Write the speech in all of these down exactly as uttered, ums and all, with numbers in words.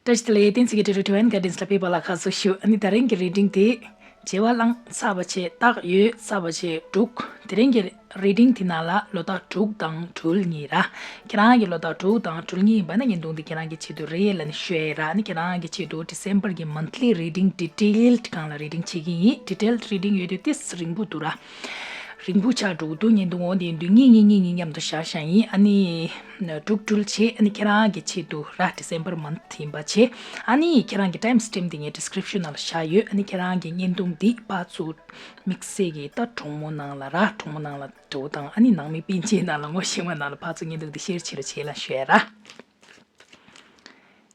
བཀྲ་ཤིས་བདེ་ལེགས། བསྟན་འཛིན་གྱི་འབྲེལ་ཡོད་Divine Guidance་ལ་ཕེབས་པ་ལ་ཁ་ཚོ་ཞུ། ཨ་ནི་དེ་རིང་གི་reading་དེ་བྱེད་པ་བླངས་ཚར་བ་བྱས། རྟགས་ཡོད་ཚར་བ་བྱས་དྲུག་དེ་རིང་གི་reading་དེ་ནང་ལ་ལོ་རྟགས་དྲུག་དང་དྲུག་གཉིས་ར། ཁྱེད་རང་གི་ལོ་རྟགས་དྲུག་དང་དྲུག་གཉིས་ཡིན་པ་ན་བརྙན་ཐུང་འདི་ཁྱེད་རང་གི་ཆེད་དུ་རེད་ལབ་ནས་ཞུ་ཡ་ཡིན་ར། ཨ་ནི་ཁྱེད་རང་གི་ཆེད་དུ་December་གི་monthly reading detailed་སྒང་ལ་reading་བྱེད་ཀྱི་ཡིན། Detailed reading་ཡོད་དུས་ཏོག་ཙམ་རིང་པོ་འདུག་ར། རིང་པོ་ཆགས་འགྲོ་གི་འདུག་བརྙན་ཐུང་འོ་འདི་འདུག་གཉིས་གཉིས་གཉིས་གཉིས་མཉམ་དུ་བཞག་བཞག་ཡིན། ཨ་ནི་དྲུག་དྲུག་བྱས། ཨ་ནི་ཁྱེད་རང་གི་ཆེད་དུ་ར། December month་ཡིན་པ་བྱས། ཨ་ནི་ཁྱེད་རང་གི་time stamp་འདི་ངས་description་ནང་ལ་བཞག་ཡོད། ཨ་ནི་ཁྱེད་རང་གི་བརྙན་ཐུང་འདི་ཕར་ཚུར་དམིགས་བསལ་གྱི་ད་གྲོགས་མོ་ནང་ལ་ར། གྲོགས་མོ་ནང་ལ་འགྲོ་དང་། ཨ་ནི་ནང་མི་སྤུན་མཆེད་ནང་ལ་ངོ་ཤེས་པ་ནང་ལ་ཕར་ཚུར་བརྙན་ཐུང་འདི་share་བྱེད་རོགས་བྱེད་ལབ་ཞུ་ཡ་ར།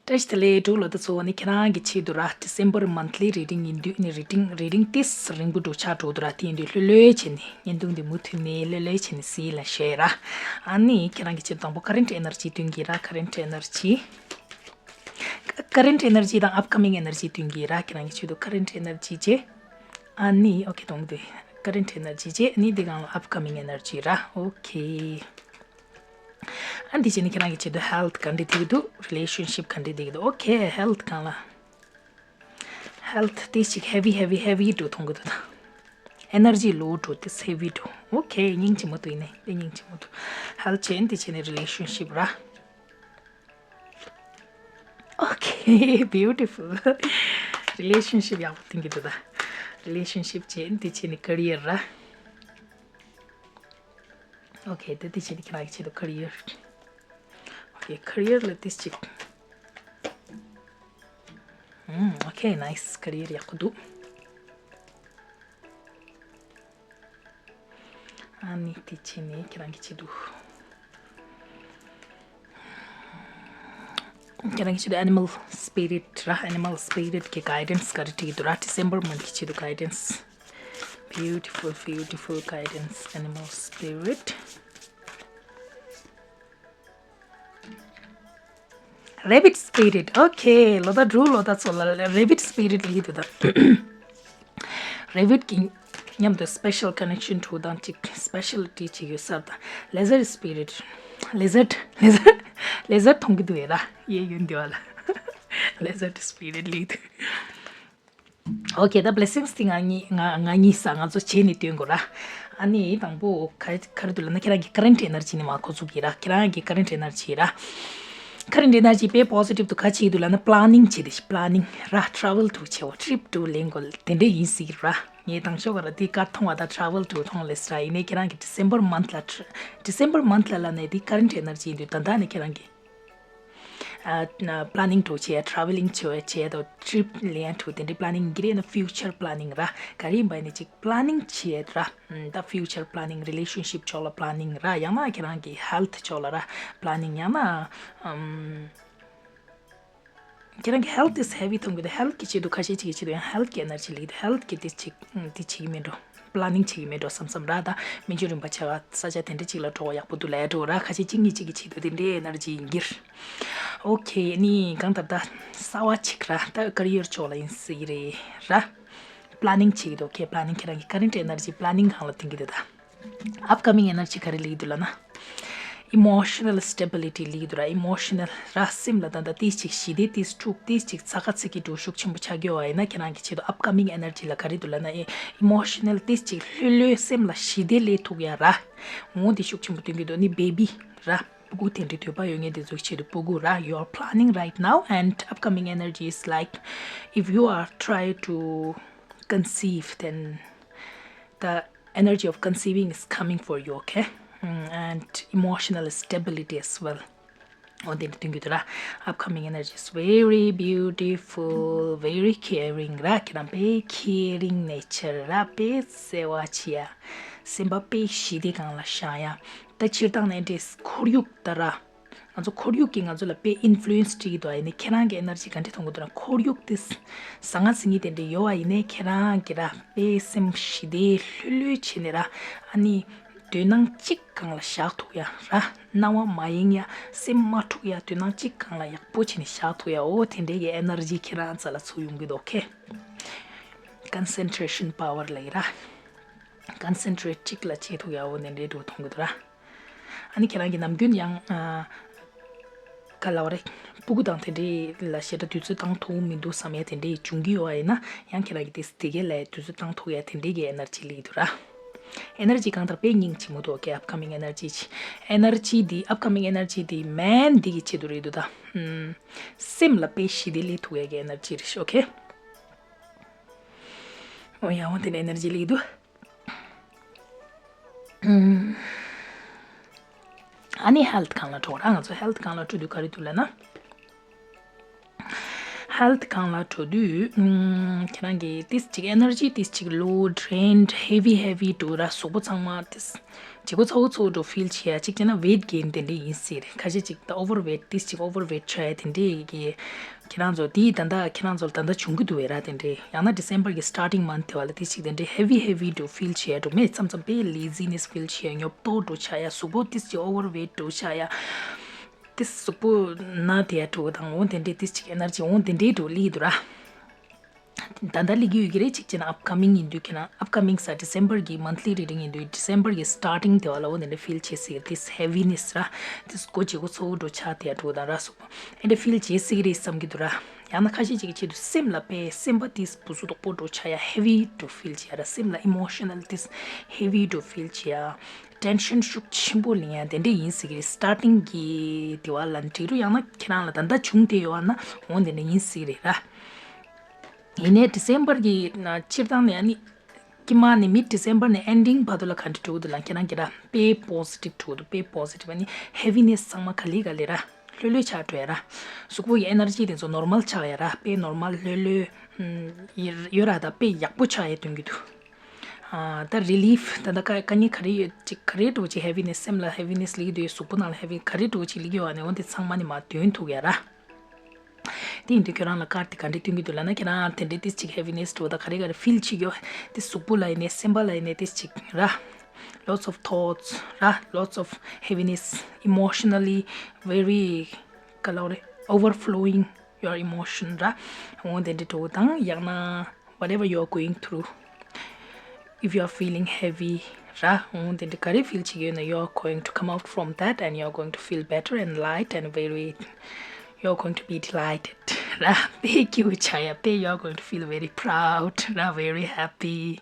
བཀྲ་ཤིས་བདེ་ལེགས། འབྲུག་ལོ་ད་ཚོ་ནི་ཁྱེད་རང་གི་ཆེད་དུ་ར། December monthly reading་ཡིན་དུས་ནི་reading reading་ཏོག་ཙམ་རིང་པོ་འདྲ་ཆགས་འགྲོ་འདུག་ར། དེ་ཡིན་དུས་ལྷོད་ལྷོད་བྱས་ནས་བརྙན་ཐུང་འདི་མུ་མཐུད་ནས་ལྷོད་ལྷོད་བྱས་ནས་གཟིགས་ལབ་ཞུ་ཡ་ར། ཨ་ནི་ཁྱེད་རང་གི་ཆེད་དུ་དང་པོ་current energy་སྟོན་གྱི་ར། Current energy། Current energy་དང་upcoming energy་སྟོན་གྱི་ར། ཁྱེད་རང་གི་ཆེད་དུ་current energy་བྱས། ཨ་ནི་okay་གཏོང་གི་འདུག current energy་བྱས། ཨ་ནི་འདི་སྒང་ལ་upcoming energy་ར། Okay། ཨ་འདི་བྱས་ནས་ཁྱེད་རང་གི་ཆེད་དུ་health་ག་འདྲ་བསྡད་ཀྱི་འདུག relationship་ག་འདྲ་བསྡད་ཀྱི་འདུག okay། Health་སྒང་ལ། Health་ཏོག་ཙམ་heavy heavy heavy་འདྲ་མཐོང་གི་འདུག་ད་energy་low་འདྲ་ཏོག་ཙམ་heavy་འདྲ། Okay། སྙིང་རྗེ་མོ་འདུག་ཡིན་ནའི་དཔེ་སྙིང་རྗེ་མོ་འདུག health་བྱས། ཨ་འདི་བྱས་ནས་relationship་ར། Okay། Beautiful། Relationship་ཡག་པོ་སྟོན་གྱི་འདུག་ད། Relationship་བྱས། ཨ་འདི་བྱས་ནས་career་ར། Okay། དེ་དེ་བྱས་ནས་ཁྱེད་རང་གི་ཆེད་དུ་career། Okay། Career་ལ་ཏོག་ཙམ། ཨུམ། Okay། Nice། Career་ཡག་པོ་འདུག་ཨ་ནི་དེ་བྱས་ནས་ཁྱེད་རང་གི་ཆེད་དུ། ཁྱེད་རང་གི་ཆེད་དུ་animal spirit་ར། Animal spirit་གི་guidance་ག་རེ་བྲིས་འདུག་ར། December་month་གི་ཆེད་དུ་guidance། Beautiful, beautiful guidance, animal spirit. Rabbit spirit. Okay། ལོ་ད་འབྲུག་ལོ་ད་ཚོ་ལ་rabbit spirit་ལབ་ཀྱི་འདུག་ད། Rabbit་གི་མཉམ་དུ་special connection་འདྲ་དང་ཅིག་speciality་ཅིག་ཡོད་ས་ད། Lizard spirit། Lizard། Lizard། Lizard་མཐོང་གི་འདུག་ཡ་ད། གཡས་གཡོན་འདི་བ་ལ་lizard spirit་ལབ་ཀྱི་འདུག Okay། ད་blessings་དེ་ང་གཉིས་ང་ང་གཉིས་ས་ང་ཚོ་བྱས་ནས་སྟོན་དགོས་ར། ཨ་ནི་དང་པོ་ག་ག་རེ་འདུག་ལབ་ན། ཁྱེད་རང་གི་current energy་ནས་མར་འགོ་འཛུགས་ཀྱི་ར། ཁྱེད་རང་གི་current energy་ར། Current energy་དཔེ་positive་འདུག་ག་བྱེད་ཀྱི་འདུག་ལབ་ན་planning་བྱེད་དེ། Planning་ར། Travel་འདྲ་བྱེད་པ། Trip་འདྲ་ལེན་དགོས་དེ་འདྲ་ཡིན་སྲིད་ར། ངས་དང་ཤོག་ག་ར་དེ་ཀར་མཐོང་བ་ད་travel་འདྲ་མཐོང་ལེ་སྲིད་ར། ཡིན་ནའི་ཁྱེད་རང་གི་December month་ལ་December month་ལ་ལབ་ནས་དེ་current energy་ཡིན་དུས་ད་ལྟ་ནས་ཁྱེད་རང་གི་ཨ། planning་འདྲ་བྱེད། travelling་བྱེད་བྱེད་དང་trip་ལེན་འདྲ་དེ་འདྲའི་planning་གི་རེད་ན། Future planning་ར། ག་རེ་ཡིན་པ་ནི་ཅིག་planning་བྱེད་ར། ད་future planning། Relationship་ཕྱོགས་ལ་planning་ར། ཡང་ན་ཁྱེད་རང་གི་health་ཕྱོགས་ལ་ར། Planning་ཡང་ན་ཨམ། ཁྱེད་རང་གི་health་is heavy་མཐོང་གི་འདུག health་གི་ཆེད་དུ་ཁ་ཤས་ཅིག་གི་ཆེད་དུ་ཡང་health་གི་energy་ལེགས་འདུག health་གི་དེ་ཅིག་དེ་བྱེད་ཀྱི་མེད་འགྲོ། planning་བྱེད་ཀྱི་མེད་འགྲོ་བསམ་བསམ་ར། ད་མི་འགྱུར་རིམ་པ་བྱ་བ་ས་ཆ་དེ་འདྲ་ཅིག་ལ་འགྲོ་བ་ཡག་པོ་འདུག་ལབ་འགྲོ་ར། ཁ་ཤས་གཅིག་གཉིས་གཅིག་གི་ཆེད་དུ་དེ་འདྲའི་energy་ཡིན་གྱི་རེད། Okay། ནི་གང་ལྟར་ད་གསར་བ་ཅིག་ར། ད་career་ཕྱོགས་ལ་ཡིན་སྲིད་རེད་ར། planning་བྱེད་ཀྱི་འདུག Okay། Planning་ཁྱེད་རང་གི་current energy་planning་སྒང་ལ་བསྟན་གྱི་འདུག་ད། Upcoming energy་ག་རེ་ལེགས་འདུག་ལབ་ན། Emotional stability་ལེགས་འདུག་ར། Emotional་ར། སེམས་ལ་ད་ལྟ་ཏོག་ཙམ་ཞི་བདེ་ཏོག་ཙམ་འཁྲུག་ཏོག་ཙམ་ཚ་ག་ཚ་གི་འདྲ་ཤུགས་ཆེན་པོ་ཆགས་ཀྱི་ཡོད་པ་ཡིན་ན། ཁྱེད་རང་གི་ཆེད་དུ་upcoming energy་ལ་ག་རེ་འདུག་ལབ་ན། Emotional་ཏོག་ཙམ་ལྷོད་ལྷོད་སེམས་ལ་ཞི་བདེ་སླེབས་ཐུབ་ཡ་ར། འོ་དེ་ཤུགས་ཆེན་པོ་སྟོན་གྱི་འདུག་ནི་baby་ར། སྤུ་གུ་དེ་འདྲའི་འདོད་པ་ཡོད་མཁན་དེ་ཚོའི་ཆེད་དུ་སྤུ་གུ་ར། You are planning right now and upcoming energy is like if you are try to conceive, then the energy of conceiving is coming for you, okay? Mm, and emotional stability as well. འོ་དེ་འདྲ་སྟོན་གྱི་འདུག་ར། Upcoming energy is very beautiful, very caring་ར། ཁྱེད་རང་དཔེ་caring nature་ར། དཔེ་བརྩེ་བ་ཆེ་ཡ། སེམས་པ་དཔེ་ཞི་བདེ་སྒང་ལ་བཞག་ཡ། ད་སྤྱིར་བཏང་ནས་འདྲེས་ཁོར་ཡུག་ད་ར། ང་ཚོ་ཁོར་ཡུག་གིས་ང་ཚོ་ལ་དཔེ་influence་བྱེད་ཀྱི་འདུག་ཡིན་ནའི་ཁྱེད་རང་གི་energy་ག་འདྲ་མཐོང་གི་འདུག་ན། ཁོར་ཡུག་དེ་ཟང་ངེ་ཟིང་ངེ་དེ་འདྲ་ཡོད་པ་ཡིན་ནའི་ཁྱེད་རང་གི་ར་དཔེ་སེམས་ཞི་བདེ་ལྷོད་ལྷོད་བྱས་ནས་ར། ཨ་ནི་དོན་སྣང་གཅིག་སྒང་ལ་བཞག་ཐུབ་ཡ་ར། སྣང་བ་མ་ཡེངས་ཡ། སེམས་མ་འཁྲུག་ཡ། དོན་སྣང་གཅིག་སྒང་ལ་ཡག་པོ་བྱས་ནས་བཞག་ཐུབ་ཡ། འོ་དེ་འདྲའི་གི་energy་ཁྱེད་རང་རྩ་ལ་ཚུར་ཡོང་གི་འདུག Okay། Concentration power་ལབ་ཀྱི་ར། Concentrate་གཅིག་ལ་བྱེད་ཐུབ་ཡ། འོ་དེ་འདྲའི་འདྲ་མཐོང་གི་འདུག་ར། ཨ་ནི་ཁྱེད་རང་གི་ནམ་རྒྱུན་ཡང་ཨ། ག་ལབ་རེད། སྤུ་གུ་དང་དེ་འདྲའི་ལ་ཞེ་དྲག་དུས་ཚོད་བཏང་ཐུབ་མི་འདུག་བསམ་ཡ་དེ་འདྲའི་འབྱུང་གི་ཡོད་པ་ཡིན་ན། ཡང་ཁྱེད་རང་གིས་དེ་དེ་གའི་ལ་དུས་ཚོད་བཏང་ཐུབ་ཡ་དེ་འདྲའི་གི་ཨེ་ནར་ཇི་སླེབས་ཀྱི་འདུག་ར། ཨེ་ནར་ཇི་གང་ལྟར་དཔེ་སྙིང་རྗེ་མོ་འདུག་ཨོ་ཁེ། ཨབ་ཀ་མིང་ཨེ་ནར་ཇི་ཅིག་ཨེ་ནར་ཇི་འདི་ཨབ་ཀ་མིང་ཨེ་ནར་ཇི་འདི་མེན་འདི་གི་ཆེད་དུ་རེད་འདུག་ད། ཨམ། སེམས་ལ་དཔེ་ཞི་བདེ་སླེབས་ཐུབ་ཡ་གི་ཨེ་ནར་ཇི་རེད་ཤག་ཨོ་ཁེ། ཨོ་ཡ། འོ་དེ་ནས་ཨེ་ནར་ཇི་སླེབས་ཀྱི་འདུག་ཨམ། ཨ་ནི་ཧེལ་ཐི་སྒང་ལ་འགྲོ་ར། ང་ཚོ་ཧེལ་ཐི་སྒང་ལ་འགྲོ་དུས་ག་རེ་འདུག་ལབ་ན། ཧེལ་ཐི་སྒང་ལ་འགྲོ་དུས། ཨམ། ཁྱེད་རང་གི་ཏིས་ཅིག་ཨེ་ནར་ཇི་ཏིས་ཅིག་ལོ། ཌྲེན་ཌི། ཧེ་ཝི་ཧེ་ཝི་འདུག་ར། གཟུགས་པོ་ཚང་མ་ཏིས་བྱེད་སྒོ་ཚ་བོ་ཚ་བོ་འདྲ་ཕིལ་བྱེད་ཡ། གཅིག་བྱས་ན་ཝེ་ཊི་གེན་དེ་འདྲ་ཡིན་སྲིད་རེད། ཁ་ཤས་ཅིག་ད་ཨོ་ཝར་ཝེ་ཊི་ཏིས་ཅིག་ཨོ་ཝར་ཝེ་ཊི་ཆགས་ཡ་དེ་འདྲ་གི། ཁྱེད་རང་ཚོ་དེ་ད་ལྟ་ཁྱེད་རང་ཚོ་ལ་ད་ལྟ་བྱུང་གི་འདུག་བས་ར། དེ་འདྲའི་ཡང་ན་ཌི་སེམ་བར་གི་སི་ཊར་ཊིང་མན་ཐི་དེ་བ་ལ་དེ་ཞིག་དེ་འདྲའི་ཧེ་ཝི་ཧེ་ཝི་འདྲ་ཕིལ་བྱེད་ཡ་འདྲ་མེད། མཚམས་མཚམས་དཔེ་ལེ་ཛི་ནེས་ཕིལ་བྱེད་ཡ། ཉོབ་ཏོ་འདྲ་ཆགས་ཡ། གཟུགས་པོ་ཏིས་ཅིག་ཨོ་ཝར་ཝེ་ཊི་འདྲ་ཆགས་ཡ། ཏིས་གཟུགས་པོ་ན་དེ་ཡ་འདྲ་དང་འོ་དེ་འདྲའི་ཏིས་ཅིག་ཨེ་ནར་ཇི་འོ་དེ་འདྲའི་འདྲ་སླེབས་འདུག་ར། ད་ལྟ་སླེབས་ཀྱི་ཡོད་ཀྱི་རེད། གཅིག་བྱས་ན་ཨབ་ཀ་མིང་ཡིན་དུས། ཁྱེད་རང་ཨབ་ཀ་མིང་ཟེར་ཌི་སེམ་བར་གི་མན་ཐི་ལི་རི་ཌིང་ཡིན་དུས། ཌི་སེམ་བར་གི་སི་ཊར་ཊིང་དེ་བ་ལ་འོ་དེ་འདྲ་ཕིལ་བྱེད་སྲིད་ཀྱི་རེད། ཏིས་ཧེ་ཝི་ནེས་ར། ཏིས་གོ་བྱེད་སྒོ་ཚ་བོ་འདྲ་ཆགས་དེ་ཡ་འདྲ་དང་ར། གཟུགས་པོ་ཨེ་འདྲ་ཕིལ་བྱེད་སྲིད་ཀྱི་རེད་བསམ་གྱི་འདུག་ར། ཡང་ན་ཁ་ཤས་ཅིག་གི་ཆེད་དུ་སེམས་ལ་དཔེ་སེམས་པ་ཏིས་སྦུ་སུ་དོག་པོ་འདྲ་ཆགས་ཡ། ཧེ་ཝི་འདྲ་ཕིལ་བྱེད་ཡ་ར། སེམས་ལ་ཨི་མོ་ཤ་ནལ་ཏིས་ཧེ་ཝི་འདྲ་ཕིལ་བྱེད་ཡ། ཊེན་ཤན་ཤུགས་ཆེན་པོ་ལེན་ཡ་དེ་འདྲ་ཡིན་སྲིད་ཀྱི་རེད། སི་ཊར་ཊིང་གི་དེ་བ་ལ་འགྲིག་རུ། ཡང་ན་ཁྱེད་རང་ལ་ད་ལྟ་བྱུང་བསྡད་ཡོད་ན་འོ་དེ་འདྲ་ཡིན་སྲིད་ཀྱི་རེད་ར། ཡིན་ནའི་ཌི་སེམ་བར་གི་ན་སྤྱིར་བཏང་ནས་ཨ་ནི། དཀྱིལ་མ་ནས་མིཌ་ཌི་སེམ་བར་ནས་ཨེན་ཌིང་བར་དུ་ལ་ག་འདྲ་འགྲོ་གི་འདུག་ལབ་ན། ཁྱེད་རང་གིས་ར་དཔེ་པོ་སི་ཊིབ་འགྲོ་གི་འདུག་དཔེ་པོ་སི་ཊིབ། ཨ་ནི་ཧེ་ཝི་ནེས་ཚང་མ་ག་ལེ་ག་ལེ་ར་ལྷོད་ལྷོད་ཆགས་འགྲོ་ཡ་ར། གཟུགས་པོ་ཡི་ཨེ་ནར་ཇི་དེ་ཚོ་ནོར་མལ་ཆགས་ཡ་ར། དཔེ་ནོར་མལ་ལྷོད་ལྷོད་ཡོད་ར། ད་དཔེ་ཡག་པོ་ཆགས་ཡ་སྟོན་གྱི་འདུག་ཨ། ད་རི་ལིཕ། ད་ད་དཀའ་དཀའ་ངལ་ག་རེ་ཡོད་ཅིག་ག་རེ་འདྲ་ཅིག་ཧེ་ཝི་ནེས། སེམས་ལ་ཧེ་ཝི་ནེས་སླེབས་ཀྱི་འདུག་གཟུགས་པོ་ནང་ལ་ཧེ་ཝི་ག་རེ་འདྲ་ཅིག་སླེབས་ཀྱི་ཡོད་ནས་འོ་དེ་ཚང་མ་ནས་མར་འདོན་ཐུབ་ཡ་ར། དེ་ཡིན་དུས་ཁྱོད་རང་ལ་ཀར་དེ་ག་འདྲས་སྟོན་གྱི་འདུག་ལབ་ན། ཁྱེད་རང་དེ་འདྲས་ཏིས་ཅིག་ཧེ་ཝི་ནེས་འདྲ་བོ་དང་ག་རེ་ག་རེ་ཕིལ་བྱེད་ཀྱི་ཡོད། དེ་གཟུགས་པོ་ལ་ཡིན་ནའི་སེམས་པ་ལ་ཡིན་ནའི་ཏིས་ཅིག་ར། Lots of thoughts ར། Lots of heaviness, emotionally very ག་ལབ་རེད། Overflowing your emotion ར། འོ་དེ་འདྲས་འདྲ་བོ་དང་། ཡང་ན་whatever you are going through, if you are feeling heavy ར། འོ་དེ་འདྲས་ག་རེ་ཕིལ་བྱེད་ཀྱི་ཡོད་ན། You are going to come out from that and you are going to feel better and light and very, you are going to be delighted ར། དཔེ་སྐྱིད་པོ་ཆགས་ཡ། དཔེ you are going to feel very proud ར། Very happy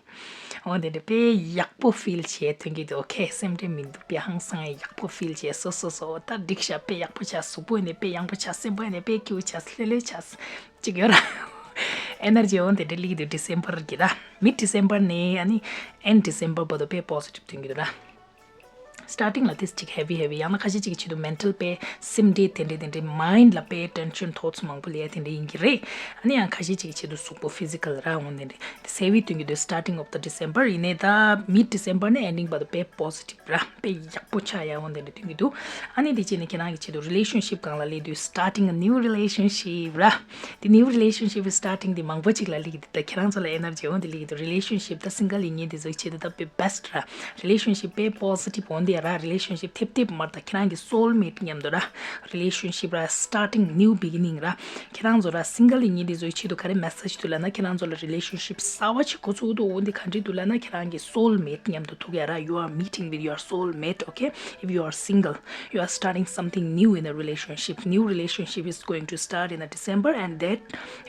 འོ་དེ་འདྲས་དཔེ་ཡག་པོ་ཕིལ་བྱེད་ཐོན་གྱི་འདུག་ཨོ་ཁེ། སེམས་ཁྲལ་མི་འདུག་དཔེ་ཧང་སང་ཡག་པོ་ཕིལ་བྱེད། སོ་སོ་སོ་ད་འགྲིག་ཤག་དཔེ་ཡག་པོ་ཆགས། གཟུགས་པོ་ཡིན་ནའི་དཔེ་ཡག་པོ་ཆགས། སེམས་པ་ཡིན་ནའི་དཔེ་སྐྱིད་པོ་ཆགས། ལྷོད་ལྷོད་ཆགས། ཅིག་ཡོད་ར། ཨེ་ནར་ཇི་འོ་དེ་འདྲས་སླེབས་ཀྱི་འདུག་ཌི་སེམ་བར་གི་ར། མིཌ་ཌི་སེམ་བར་ནས་ཨ་ནི་ཨེན་ཌི་སེམ་བར་བར་དུ་དཔེ་པོ་སི་ཊིབ་སྟོན་གྱི་འདུག་ར། སི་ཊར་ཊིང་ལ་ཏིས་ཅིག་ཧེ་ཝི་ཧེ་ཝི། ཡང་ན་ཁ་ཤས་ཅིག་གི་ཆེད་དུ་མེན་ཊལ་དཔེ་སེམས་ཁྲལ་དེ་འདྲས་དེ་འདྲས། མའིན་ཌི་ལ་དཔེ་ཊེན་ཤན་ཐོཊ་སི་མང་པོ་སླེབས་ཡ་དེ་འདྲས་ཡིན་གྱི་རེད། ཨ་ནི་ཡང་ཁ་ཤས་ཅིག་གི་ཆེད་དུ་གཟུགས་པོ་ཕི་ཟི་ཀལ་ར་འོ་དེ་འདྲས། དེ་ཧེ་ཝི་སྟོན་གྱི་འདུག་སི་ཊར་ཊིང་ཨོཕ་ཛ་ཌི་སེམ་བར། ཡིན་ནའི་ད་མིཌ་ཌི་སེམ་བར་ནས་ཨེན་ཌིང་བར་དུ་དཔེ་པོ་སི་ཊིབ་ར། དཔེ་ཡག་པོ་ཆགས་ཡ་འོ་དེ་འདྲས་སྟོན་གྱི་འདུག་ཨ་ནི་དེ་བྱས་ནས་ཁྱེད་རང་གི་ཆེད་དུ་རི་ལེ་ཤན་ཤིབ་སྒང་ལ་སླེབས་དུས། Starting a new relationship ར། དེ་ནིའུ་རི་ལེ་ཤན་ཤིབ་སི་ཊར་ཊིང་དེ་མང་པོ་ཅིག་ལ་སླེབས་ཀྱི་འདུག་ད་ཁྱེད་རང་ཚོ་ལ་ཨེ་ནར་ཇི་འོ་དེ་སླེབས་ཀྱི་འདུག་རི་ལེ་ཤན་ཤིབ་ད་སིང་གལ་ཡིན་མཁན་དེ་ཚོའི་ཆེད་དུ་ད་དཔེ་བེ་སི་ཊི་ར། རི་ལེ་ཤན་ཤིབ་དཔེ་པོ་སི་ཊིབ་འོ་དེ་ར། རི་ལེ་ཤན་ཤིབ་ཐེབས་ཐེབས་མར་ད་ཁྱེད་རང་གི་སོལ་མེཊ་མཉམ་དུ་ར། རི་ལེ་ཤན་ཤིབ་ར། Starting new beginning ར། ཁྱེད་རང་ཚོ་ར་སིང་གལ་ཡིན་མཁན་དེ་ཚོའི་ཆེད་དུ་ག་རེ་མེ་སེཇ་འདུག་ལབ་ན། ཁྱེད་རང་ཚོ་ལ་རི་ལེ་ཤན་ཤིབ་གསར་པ་ཞིག་འགོ་ཚུགས་འདུག་འོ་འདི་ག་འདྲས་འདུག་ལབ་ན། ཁྱེད་རང་གི་སོལ་མེཊ་མཉམ་དུ་ཐུག་ཡ་ར། You are meeting with your soulmate, okay? If you are single, you are starting something new in a relationship. New relationship is going to start in a December, and that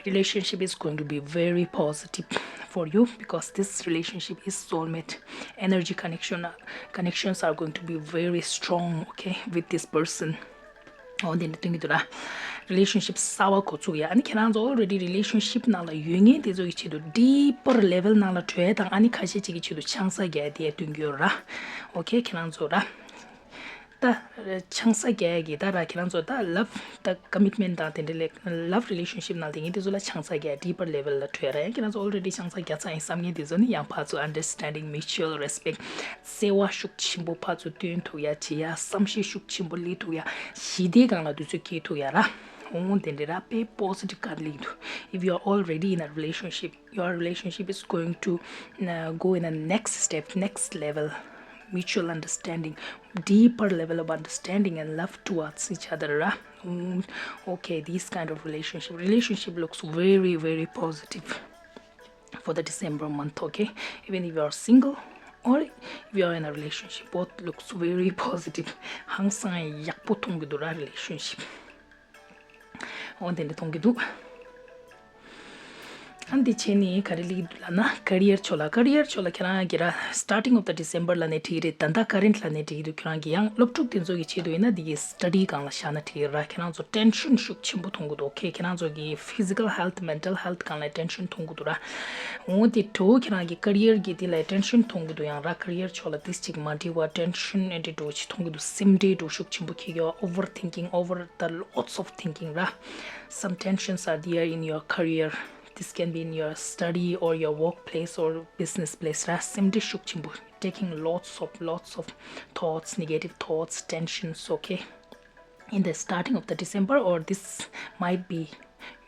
relationship is going to be very positive for you, because this relationship is soulmate. Energy connection, connections are going to be very strong, okay, with this person. འོ་དེ་འདྲ་སྟོན་གྱི་འདུག་ར། རི་ལེ་ཤན་ཤིབ་གསར་པ་འགོ་ཚུགས་ཡ། ཨ་ནི་ཁྱེད་རང་ཚོ་ཨོལ་རེ་ཌི་རི་ལེ་ཤན་ཤིབ་ནང་ལ་ཡོད་མཁན་དེ་ཚོ་གི་ཆེད་དུ་ཌི་པར་ལེ་ཝལ་ནང་ལ་བྲོས་དང་། ཨ་ནི་ཁ་ཤས་ཅིག་གི་ཆེད་དུ་ཆང་ས་རྒྱག་ཡ་དེ་སྟོན་གྱི་ཡོད་ར། ཨོ་ཁེ། ཁྱེད་རང་ཚོ་ར། ད་ཆང་ས་རྒྱག་ཡ་གི་ད་ར། ཁྱེད་རང་ཚོ་ད་ལབ་ད་ཀ་མིཊ་མེན་ཊི་དང་དེ་འདྲ་ལས་ལབ་རི་ལེ་ཤན་ཤིབ་ནང་དེ་ངས་དེ་ཚོ་ལ་ཆང་ས་རྒྱག་ཡ། ཌི་པར་ལེ་ཝལ་ལ་བྲོས་ར། ཡང་ཁྱེད་རང་ཚོ་ཨོལ་རེ་ཌི་ཆང་ས་རྒྱག་ཚར་ཡིན་བསམ་མཁན་དེ་ཚོ་ནི་ཡང་ཕར་ཚུར་ཨན་ཌར་སི་ཊེན་ཌིང་མིའུ་ཅུ་ཨལ་རེ་སི་པེཀ་བརྩེ་བ་ཤུགས་ཆེན་པོ་ཕར་ཚུར་སྟོན་ཐུབ་ཡ་བྱེད་ཡ། བསམ་ཤེས་ཤུགས་ཆེན་པོ་སླེབས་ཐུབ་ཡ། ཞི་བདེ་སྒང་ལ་དུས་ཚོད་སྐྱེལ་ཐུབ་ཡ་ར། འོང་དེ་འདྲ་ར། དཔེ་པོ་སི་ཊིབ་ག་རེ་སླེབས་འདུག If you are already in a relationship, your relationship is going to, uh, go in a next step, next level, mutual understanding, deeper level of understanding and love towards each other ར། འོང་། Okay, this kind of relationship, relationship looks very, very positive for the December month, okay? Even if you are single or if you are in a relationship, both looks very positive. ཧང་སང་ཡག་པོ་མཐོང་གི་འདུག་ར། རི་ལེ་ཤན་ཤིབ། འོ་དེ་འདྲ་མཐོང་གི་འདུག་ཨ་འདི་བྱས་ནས་ག་རེ་ལབ་ཀྱི་འདུག་ལབ་ན། career་ཕྱོགས་ལ། career་ཕྱོགས་ལ་ཁྱེད་རང་གིས་ར་starting of the December་ལབ་ནའི་འགྲིག་གི་རེད། ད་ལྟ་current་ལབ་ནའི་འགྲིག་གི་འདུག་ཁྱེད་རང་གིས་ཡང་སློབ་ཕྲུག་དེ་ཚོ་གི་ཆེད་དུ་ཡིན་ན་འདི་གི་study་སྒང་ལ་བཞག་ན་འགྲིག་གི་ར། ཁྱེད་རང་ཚོ་tension་ཤུགས་ཆེན་པོ་མཐོང་གི་འདུག་ཁྱེད་རང་ཚོ་གི་physical health, mental health་སྒང་ལ་tension་མཐོང་གི་འདུག་ར། འོ་དེ་འདྲ་ཁྱེད་རང་གི་career་གི་དེ་ལ་tension་མཐོང་གི་འདུག་ཡང་ར་career་ཕྱོགས་ལ་ཏིས་ཅིག་མ་འགྲིག་པ་tension་ཨེ་འདྲ་འདྲ་ཅིག་མཐོང་གི་འདུག་སེམས་ཁྲལ་འདྲ་ཤུགས་ཆེན་པོ་འཁྱེར་གྱི་ཡོད། Overthinking, over the lots of thinking་ར། Some tensions are there in your career. This can be in your study or your workplace or business place ར། སེམས་ཁྲལ་ཤུགས་ཆེན་པོ། Taking lots of, lots of thoughts, negative thoughts, tensions, okay? In the starting of the December, or this might be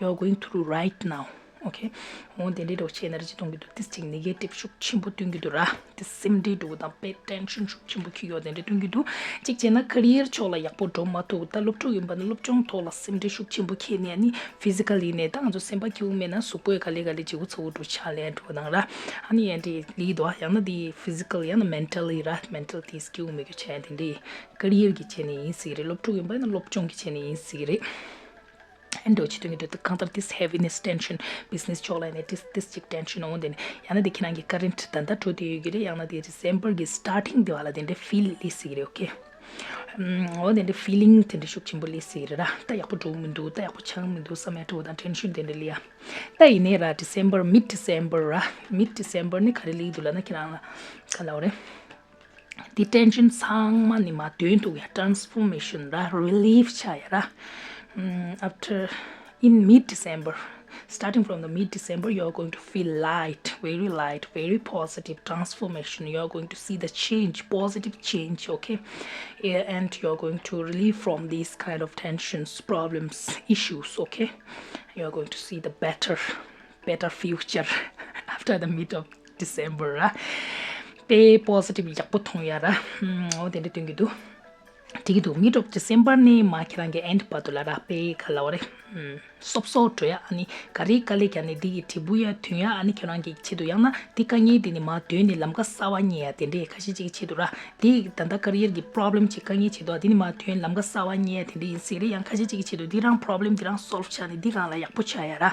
you're going through right now. Okay. འོ་དེ་འདྲའི་འདྲ་བྱས་ན་ར་ཅི་མཐོང་གི་འདུག་ཏིས་ཅིག་negative་ཤུགས་ཆེན་པོ་སྟོན་གྱི་འདུག་ར། དེ་སེམས་ཁྲལ་འདྲ་བོ་དང་དཔེ་tension་ཤུགས་ཆེན་པོ་འཁྱེར་ཡོད་དེ་འདྲ་སྟོན་གྱི་འདུག་གཅིག་བྱས་ན་career་ཕྱོགས་ལ་ཡག་པོ་འགྲོ་མ་ཐུབ། ད་སློབ་ཕྲུག་ཡིན་པ་ན་སློབ་སྦྱོང་ཐོག་ལ་སེམས་ཁྲལ་ཤུགས་ཆེན་པོ་འཁྱེར་ནས་ཨ་ནི་physical་ཡིན་ནས་ད་ང་ཚོ་སེམས་པ་སྐྱིད་པོ་མེད་ན་གཟུགས་པོས་ག་ལེ་ག་ལེ་བྱེད་དགོས་ཚ་བོ་འགྲོ་ཆགས་ལས་འགྲོ་དང་ར། ཨ་ནི་ཡང་འདྲ་ལབ་ཀྱི་འདུག་ཡང་ན་དེ་physical་ཡང་ན་mentally་ར། mentally་དེ་སྐྱིད་པོ་མེད་རྒྱུ་ཆགས་ཡ་དེ་འདྲ། career་གི་ཆ་ནས་ཡིན་སྲིད་རེད། སློབ་ཕྲུག་ཡིན་པ་ན་སློབ་སྦྱོང་གི་ཆ་ནས་ཡིན་སྲིད་རེད། ཨེ་འདྲ་བོ་ཅིག་སྟོན་གྱི་འདུག་གང་ལྟར་this heaviness, tension, business་ཕྱོགས་ལ་ནས་this, this་ཅིག་tension་འོང་དེ་ནས་ཡང་ན་དེ་ཁྱེད་རང་གི་current་ད་ལྟ་འགྲོ་བསྡད་ཡོད་ཀྱི་རེད། ཡང་ན་དེ་December་གི་starting་དེ་བ་ལ་དེ་འདྲའི་feel་སླེབས་སྲིད་ཀྱི་རེད། Okay། ཨམ། འོ་དེ་འདྲའི་feeling་དེ་འདྲའི་ཤུགས་ཆེན་པོ་སླེབས་སྲིད་ཀྱི་རེད་ར། ད་ཡག་པོ་འགྲོ་གི་མི་འདུག་ད་ཡག་པོ་ཆགས་ཀྱི་མི་འདུག་བསམ་ཡ་འདྲ་བོ་དང་tension་དེ་འདྲ་སླེབས་ཡ། ད་ཡིན་ནའི་ར་December, mid December་ར། mid December་ནི་ག་རེ་སླེབས་ཀྱི་འདུག་ལབ་ན་ཁྱེད་རང་ལ་ག་ལབ་དགོས་རེད། དེ་tension་ཚང་མ་ནི་མར་དོན་འདུག་ཡ། transformation་ར། relief་ཆགས་ཡ་ར། ཨམ། after, in mid December, starting from the mid December, you are going to feel light, very light, very positive transformation. You are going to see the change, positive change, okay? Yeah, and you are going to relieve from these kind of tensions, problems, issues, okay? You are going to see the better, better future after the mid of December ར། དཔེ་positive་ཡག་པོ་མཐོང་ཡ་ར། ཨམ། འོ་དེ་འདྲ་སྟོན་གྱི་འདུག་འགྲིག་གི་འདུག mid of December་ནས་མར་ཁྱེད་རང་གི་end་བར་དུ་ལ་ར་དཔེ་ག་ལབ་དགོས་རེད། ཨམ། སོབ་སོབ་འགྲོ་ཡ། ཨ་ནི་ག་རེ་དཀའ་ལས་བརྒྱབ་ནས་འདི་གི་འབྲས་བུ་ཡ་ཐོན་ཡ། ཨ་ནི་ཁྱེད་རང་གི་ཆེད་དུ་ཡང་ན་འདི་དཀའ་ངལ་འདི་ནི་མར་དོན་ནས་ལམ་ཁ་གསར་བ་རྙེད་ཡ་དེ་འདྲས་ཁ་ཤས་ཅིག་གི་ཆེད་དུ་ར། དེ་ད་ལྟ་career་གི་problem་ཅིག་དཀའ་ངལ་ཆེད་དུ་དེ་ནི་མར་དོན་ལམ་ཁ་གསར་བ་རྙེད་ཡ་དེ་འདྲ་ཡིན་སྲིད་རེད། ཡང་ཁ་ཤས་ཅིག་གི་ཆེད་དུ་འདི་རང་problem་འདི་རང་solve་བྱས་ནས་འདི་སྒང་ལ་ཡག་པོ་ཆགས་ཡ་ར།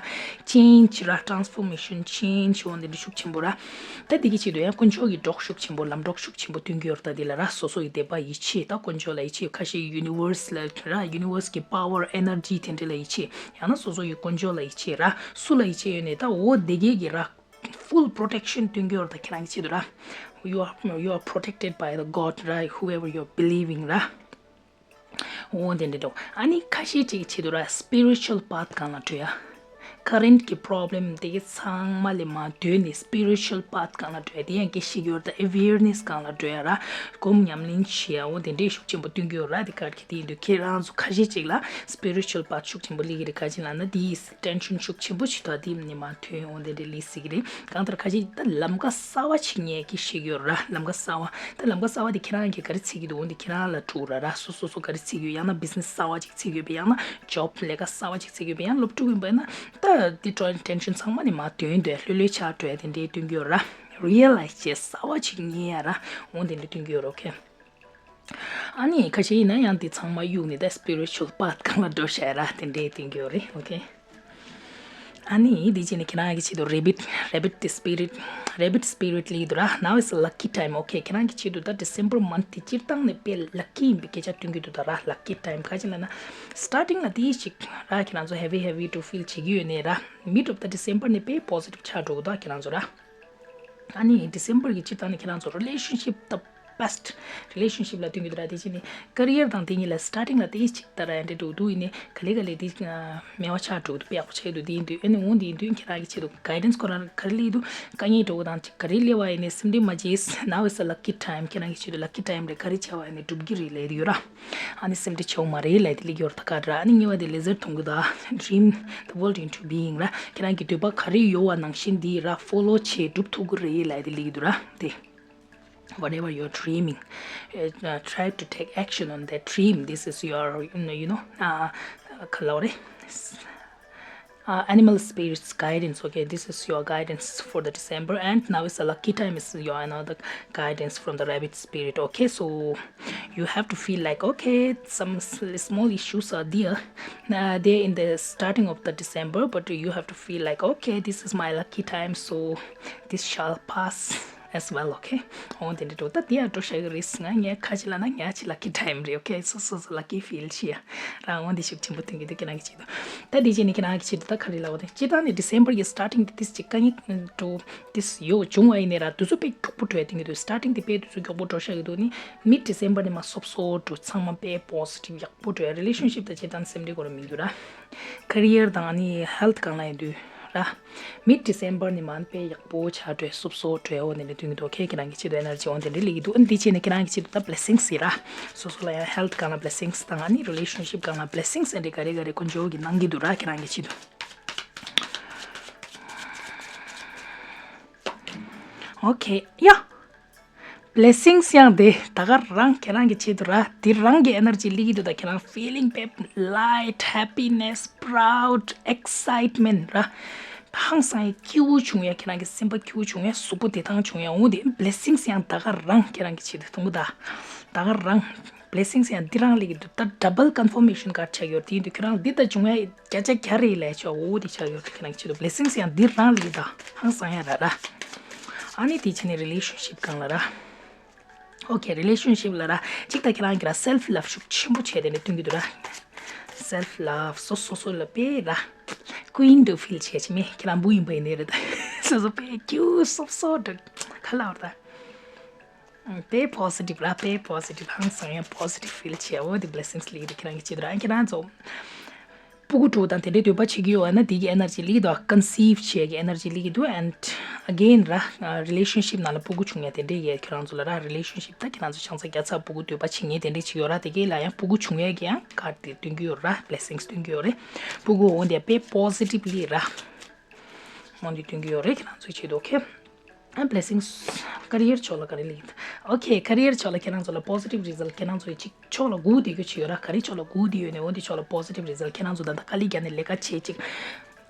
change་ར། transformation, change་འོ་འདི་འདྲ་ཤུགས་ཆེན་པོ་ར། ད་འདི་གི་ཆེད་དུ་ཡང་དཀོན་མཆོག་གི་གྲོགས་ཤུགས་ཆེན་པོ། ལམ་གྲོགས་ཤུགས་ཆེན་པོ་སྟོན་གྱི་ཡོད་རེད། ད་འདི་ལ་ར་སོ་སོ་ཡི་དད་པ་ཡིད་ཆེས། ད་དཀོན་མཆོག་ལ་ཡིད་ཆེས། ཁ་ཤས་universe་ལ་ར། universe་གི་power, energy་དེ་འདྲ་ལ་ཡིད་ཆེས། ཡང་ན་སོ་སོ་ཡི་དཀོན་མཆོག་ལ་ཡིད་ཆེས་ར། སུ་ལ་ཡིད་ཆེས་ཡོད་ནས་ད་འོ་དེ་གས་ཀྱི་ར། full protection་སྟོན་གྱི་ཡོད་རེད། ད་ཁྱེད་རང་གི་ཆེད་དུ་ར། you are, you are protected by the God, right? Whoever you are believing ར། འོ་དེ་འདྲ་འདུག་ཨ་ནི་ཁ་ཤས་ཅིག་ཆེད་དུ་ར་spiritual path་སྒང་ལ་འགྲོ་ཡ། current་གི་problem་དེ་གི་ཚང་མ་ལས་མར་དོན་ནི་spiritual path་སྒང་ལ་འགྲོ་ཡ། དེ་ཡང་སྐད་ཆ་ཤོད་ཀྱི་ཡོད་རེད། ད་awareness་སྒང་ལ་འགྲོ་ཡ་ར། སྒོམ་ཉམས་ལེན་བྱེད་ཡ། འོ་དེ་འདྲའི་ཤུགས་ཆེན་པོ་སྟོན་གྱི་ཡོད་ར། དེ་གར་གྱི་དེ་ཡིན་དུས་ཁྱེད་རང་ཚོ་ཁ་ཤས་ཅིག་ལ་spiritual path་ཤུགས་ཆེན་པོ་སླེབས་ཀྱི་རེད། ག་ཅི་ལབ་ན་དེ་tension་ཤུགས་ཆེན་པོ་ཞིག་ད་དེ་ནི་མར་ཐོན་འོ་དེ་འདྲ་སླེབས་སྲིད་ཀྱི་རེད། གང་ལྟར་ཁ་ཅིག་ད་ལམ་ཁ་གསར་བ་ཞིག་རྙེད་ཀྱི་ཤེས་ཀྱི་ཡོད་ར། ལམ་ཁ་གསར་བ། ད་ལམ་ཁ་གསར་བ་དེ་ཁྱེད་རང་གིས་ག་རེ་འཚོལ་གྱི་འདུག་འོ་འདི་ཁྱེད་རང་ལ་དྲུག་ར་ར། སོ་སོ་སོ་ག་རེ་འཚོལ་གྱི་ཡོད། ཡང་ན་business་གསར་བ་ཅིག་འཚོལ་གྱི་ཡོད་པས། ཡང་ན་job་ལས་ཀ་གསར་བ་ཅིག་འཚོལ་གྱི་ཡོད་པས། ཡང་སློབ་ཕྲུག་ཡིན་པས་ན་ད་འདི་ཊོ་tension་ཚང་མ་ནི་མར་དོན་དེ་ལྷོད་ལྷོད་ཆགས་འགྲོ་ཡ་དེ་འདྲའི་སྟོན་གྱི་ཡོད་ར། realize་བྱས་གསར་བ་ཅིག་རྙེད་ཡ་ར། འོ་དེ་འདྲའི་སྟོན་གྱི་ཡོད་ར། okay། ཨ་ནི་ཁ་ཤས་ཡིན་ན་ཡང་འདི་ཚང་མ་གཡུགས་ནས་ད་spiritual path་སྒང་ལ་འགྲོ་ཤག་ར། དེ་འདྲའི་སྟོན་གྱི་ཡོད་རེད། okay། ཨ་ནི་འདི་བྱས་ནས་ཁྱེད་རང་གི་ཆེད་དུ་rabbit, rabbit the spirit, rabbit spirit་ལབ་ཀྱི་འདུག་ར། Now is a lucky time, okay། ཁྱེད་རང་གི་ཆེད་དུ་ད་December month་དེ་སྤྱིར་བཏང་ནས་དཔེ་lucky་ཡིན་པའི་སྐད་ཆ་སྟོན་གྱི་འདུག་ད་ར། lucky time་ག་ཅི་ལབ་ན་starting་ལ་དེ་ཞིག་ར་ཁྱེད་རང་ཚོ་heavy heavy་འདྲ་བོ་feel་བྱེད་ཀྱི་ཡོད་ནའི་ར། mid of the December་ནས་དཔེ་positive་ཆགས་འགྲོ་གི་འདུག་ཁྱེད་རང་ཚོ་ར། ཨ་ནི་December་གི་སྤྱིར་བཏང་ནས་ཁྱེད་རང་ཚོ་relationship་the best relationship་ལ་སྟོན་གྱི་འདུག་ར། དེ་བྱས་ནས་career་དང་དེ་གཉིས་ལ་starting་ལ་དེ་ཞིག་ད་ར་ཡ་འདྲ་འགྲོ་གི་འདུག་ཡིན་ནའི་ག་ལེ་ག་ལེ་དེ་མེད་པ་ཆགས་འགྲོ་གི་འདུག་དཔེ་ཡག་པོ་ཆགས་ཀྱི་འདུག་དེ་ཡིན་དུས་ཨ་ནི་འོ་དེ་ཡིན་དུས་ཁྱེད་རང་གི་ཆེད་དུ་guidance་ཁོ་རང་ག་རེ་སླེབས་ཀྱི་འདུག་དཀའ་ངལ་འགྲོ་གི་དང་ག་རེ་སླེབས་པ་ཡིན་ནའི་སེམས་ཁྲལ་མ་བྱེད། Now is a lucky time། ཁྱེད་རང་གི་ཆེད་དུ་lucky time་རེད། ག་རེ་བྱས་པ་ཡིན་ནའི་འགྲུབ་ཀྱི་རེད་ལབ་ཡོད་ར། ཨ་ནི་སེམས་ཁྲལ་བྱེད་དགོས་མ་རེད་ལབ་དེ་སླེབས་ཀྱི་ཡོད་ར། ད་ག་ར་ཨ་ནི་གཉིས་པ་དེ་laser་མཐོང་གི་འདུག dream the world into being་ར། ཁྱེད་རང་གི་འདོད་པ་ག་རེ་ཡོད་པ་ནང་བཞིན་དེ་ར་follow་བྱེད་སྒྲུབ་ཐུབ་ཀྱི་རེད་ལབ་དེ་སླེབས་ཀྱི་འདུག་ར། དེ། Whatever you're dreaming, uh, try to take action on that dream. This is your, you know, you know, uh, ག་ལབ་དགོས་རེད། Uh, animal spirits guidance. Okay, this is your guidance for the December, and now is the lucky time, is your another guidance from the rabbit spirit. Okay, so you have to feel like, okay, some s- small issues are there, uh, there in the starting of the December, but you have to feel like, okay, this is my lucky time, so this shall pass as well. Okay, འོ་དེ་འདྲ་འགྲོ། ད་དེ་ཡང་འགྲོ་ཤག་གི་རེད། ང་ངས་ཁ་ཅིག་ལབ་ན་ང་ཅིག་lucky time རེད། Okay, so so so lucky feel བྱེད་ཡ་རང་འོ་འདི་ཤུགས་ཆེན་པོ་ཐོན་གྱི་འདུག་ཁྱེད་རང་གི་ཆེད་དུ། ད་དེ་རྗེས་ནས་ཁྱེད་རང་གི་ཆེད་དུ་ད་ག་རེ་ལབ་དགོས་དེ། སྤྱིར་བཏང་ནས་December གི་starting དེ་ཏིས་ཅིག་དཀའ་ངལ་འགྲོ་ཏིས་ཡོད་བྱུང་བ་ཡིན་ནའི་ར་དུས་ཚོད་དཔེ་མགྱོགས་པོ་འགྲོ་ཡ་ཐོན་གྱི་འདུག starting དེ་དཔེ་དུས་ཚོད་མགྱོགས་པོ་འགྲོ་ཤག་གི་འདུག་ནི་mid December ནས་མར་སོབ་སོབ་འགྲོ། ཚང་མ་དཔེ་positive ཡག་པོ་འགྲོ་ཡ། relationship དང་སྤྱིར་བཏང་སེམས་ཁྲལ་དགོས་ར་མི་འདུག་ར། career དང་ཨ་ནི་health སྒང་ལ་ཡིན་དུས་ར། mid December ནས་མར་དཔེ་ཡག་པོ་ཆགས་འགྲོ། སོབ་སོབ་འགྲོ་ཡ། འོ་དེ་འདྲ་ཐོན་གྱི་འདུག Okay, ཁྱེད་རང་གི་ཆེད་དུ་energy འོ་དེ་འདྲ་སླེབས་ཀྱི་འདུག་ཨ་ནི་དེ་བྱས་ནས་ཁྱེད་རང་གི་ཆེད་དུ་ད་blessings ཡིན་ར། སོ་སོ་ལ་ཡང་health སྒང་ལ་blessings དང་ཨ་ནི་relationship སྒང་ལ་blessings ཨ་འདྲ་ག་རེ་ག་རེ་དཀོན་མཆོག་གིས་གནང་གི་འདུག་ར། ཁྱེད་རང་གི་ཆེད་དུ། Okay, yeah. Blessings ཡང་དེ་ད་ག་རང་ཁྱེད་རང་གི་ཆེད་དུ་ར། དེ་རང་གི་energy སླེབས་ཀྱི་འདུག་ད་ཁྱེད་རང་feeling པའི་light, happiness, proud, excitement ར། ཧང་སང་ཡ་སྐྱིད་པོ་བྱུང་ཡ། ཁྱེད་རང་གི་སེམས་པ་སྐྱིད་པོ་བྱུང་ཡ། གཟུགས་པོ་བདེ་ཐང་བྱུང་ཡ། འོ་དེ་blessings ཡང་ད་ག་རང་ཁྱེད་རང་གི་ཆེད་དུ་མཐོང་གི་ད། ད་ག་རང་blessings ཡང་འདི་རང་སླེབས་ཀྱི་འདུག་ད་double confirmation card ཆགས་ཡོད། དེ་ཡིན་དུས་ཁྱེད་རང་འདི་ལྟ་བྱུང་ཡ་བརྒྱ་ཆ་བརྒྱ་རེད་ལབ་ཆོག་འོ་དེ་ཆགས་ཡོད། ཁྱེད་རང་གི་ཆེད་དུ་blessings ཡང་འདི་རང་སླེབས་ཀྱི་ད། ཧང་སང་ཡ་ར་ར། ཨ་ནི་དེ་བྱས་ནས་relationship སྒང་ལ་ར། Okay, relationship ལ་ར། གཅིག་ད་ཁྱེད་རང་གི་ར་self love ཤུགས་ཆེན་པོ་བྱས་དེ་ནས་སྟོན་གྱི་འདུག་ར། self love སོ་སོ་སོ་ལ་དཔེ་ར། queen དུ་feel བྱས་ཆེ་མེད་ཁྱེད་རང་བུ་ཡིན་པ་ཡིན་ནའི་རེད་ད། སོ་སོ་དཔེ་སྐྱིད་པོ་སོབ་སོབ་འདྲ་ག་ལབ་ར་ད། དཔེ་positive ར། དཔེ་positive ཧང་སང་ཡ་positive feel བྱས། འོ་དེ་blessings སླེབས་ཀྱི་འདུག་ཁྱེད་རང་གི་ཆེད་དུ་ར། ཁྱེད་རང་ཚོ་སྤུ་གུ་འགྲོ་དང་དེ་འདྲའི་འདོད་པ་བྱེད་ཀྱི་ཡོད་ན་དེ་གི་energy སླེབས་ཀྱི་འདུག conceive བྱེད་ཀྱི་energy སླེབས་ཀྱི་འདུག and again ར། relationship ནང་ལ་སྤུ་གུ་བྱུང་ཡ་དེ་འདྲའི་ཡས་ཁྱེད་རང་ཚོ་ལ་ར། relationship ད་ཁྱེད་རང་ཚོ་ཆང་ས་རྒྱ་ཚ་སྤུ་གུ་འདོད་པ་བྱེད་མཁན་དེ་འདྲའི་བྱེད་ཀྱི་ཡོད་ར། དེ་གི་ལ་ཡང་སྤུ་གུ་བྱུང་ཡ་གི་ཡང་card དེ་སྟོན་གྱི་ཡོད་ར། blessings སྟོན་གྱི་ཡོད་རེད། སྤུ་གུ་འོ་དེ་དཔེ་positively ར། འོ་དེ་སྟོན་གྱི་ཡོད་རེད་ཁྱེད་རང་ཚོའི་ཆེད་དུ། Okay, and blessings career ཕྱོགས་ལ་ག་རེ་ལེགས། Okay, career ཕྱོགས་ལ་ཁྱེད་རང་ཚོ་ལ་positive result ཁྱེད་རང་ཚོའི་གཅིག་ཕྱོགས་ལ་སྒུག་བསྡད་རྒྱུ་ཅིག་ཡོད་ར། ག་རེ་ཕྱོགས་ལ་སྒུག་བསྡད་ཡོད་ནས་འོ་དེ་ཕྱོགས་ལ་positive result ཁྱེད་རང་ཚོ་ད་ལྟ་དཀའ་ལས་བརྒྱབ་ནས་ལས་ཀ་བྱེད་ཅིག་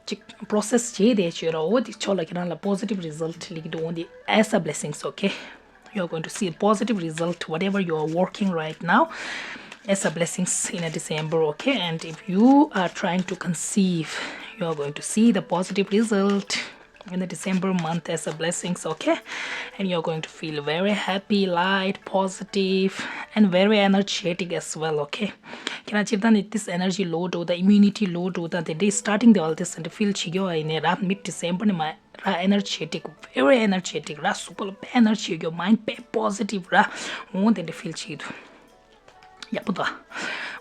ཅིག་process བྱེད་བསྡད་ཅིག་ཡོད་ར། འོ་དེ་ཕྱོགས་ལ་ཁྱེད་རང་ལ་positive result ལེགས་འདུག་འོ་དེ་as a blessings, okay? You are going to see a positive result, whatever you are working right now, as a blessings in a December, okay? And if you are trying to conceive, you are going to see the positive result in the December month as a blessings, okay? And you're going to feel very happy, light, positive, and very energetic as well, okay? ཁྱེད་རང་སྤྱིར་བཏང་ནས་this energy low འགྲོ་དང་immunity low འགྲོ་དང་དེ་འདྲའི་starting དེ་all this and feel བྱེད་ཀྱི་ཡོད་ཡིན་ནའི་ར། mid December ནས་མར་ར་energetic, very energetic ར། གཟུགས་པོ་ལ་དཔེ་energy ཡོད་རྒྱུ། mind དཔེ་positive ར། འོ་དེ་འདྲ་feel བྱེད་ཀྱི་འདུག་ཡག་པོ་འདུག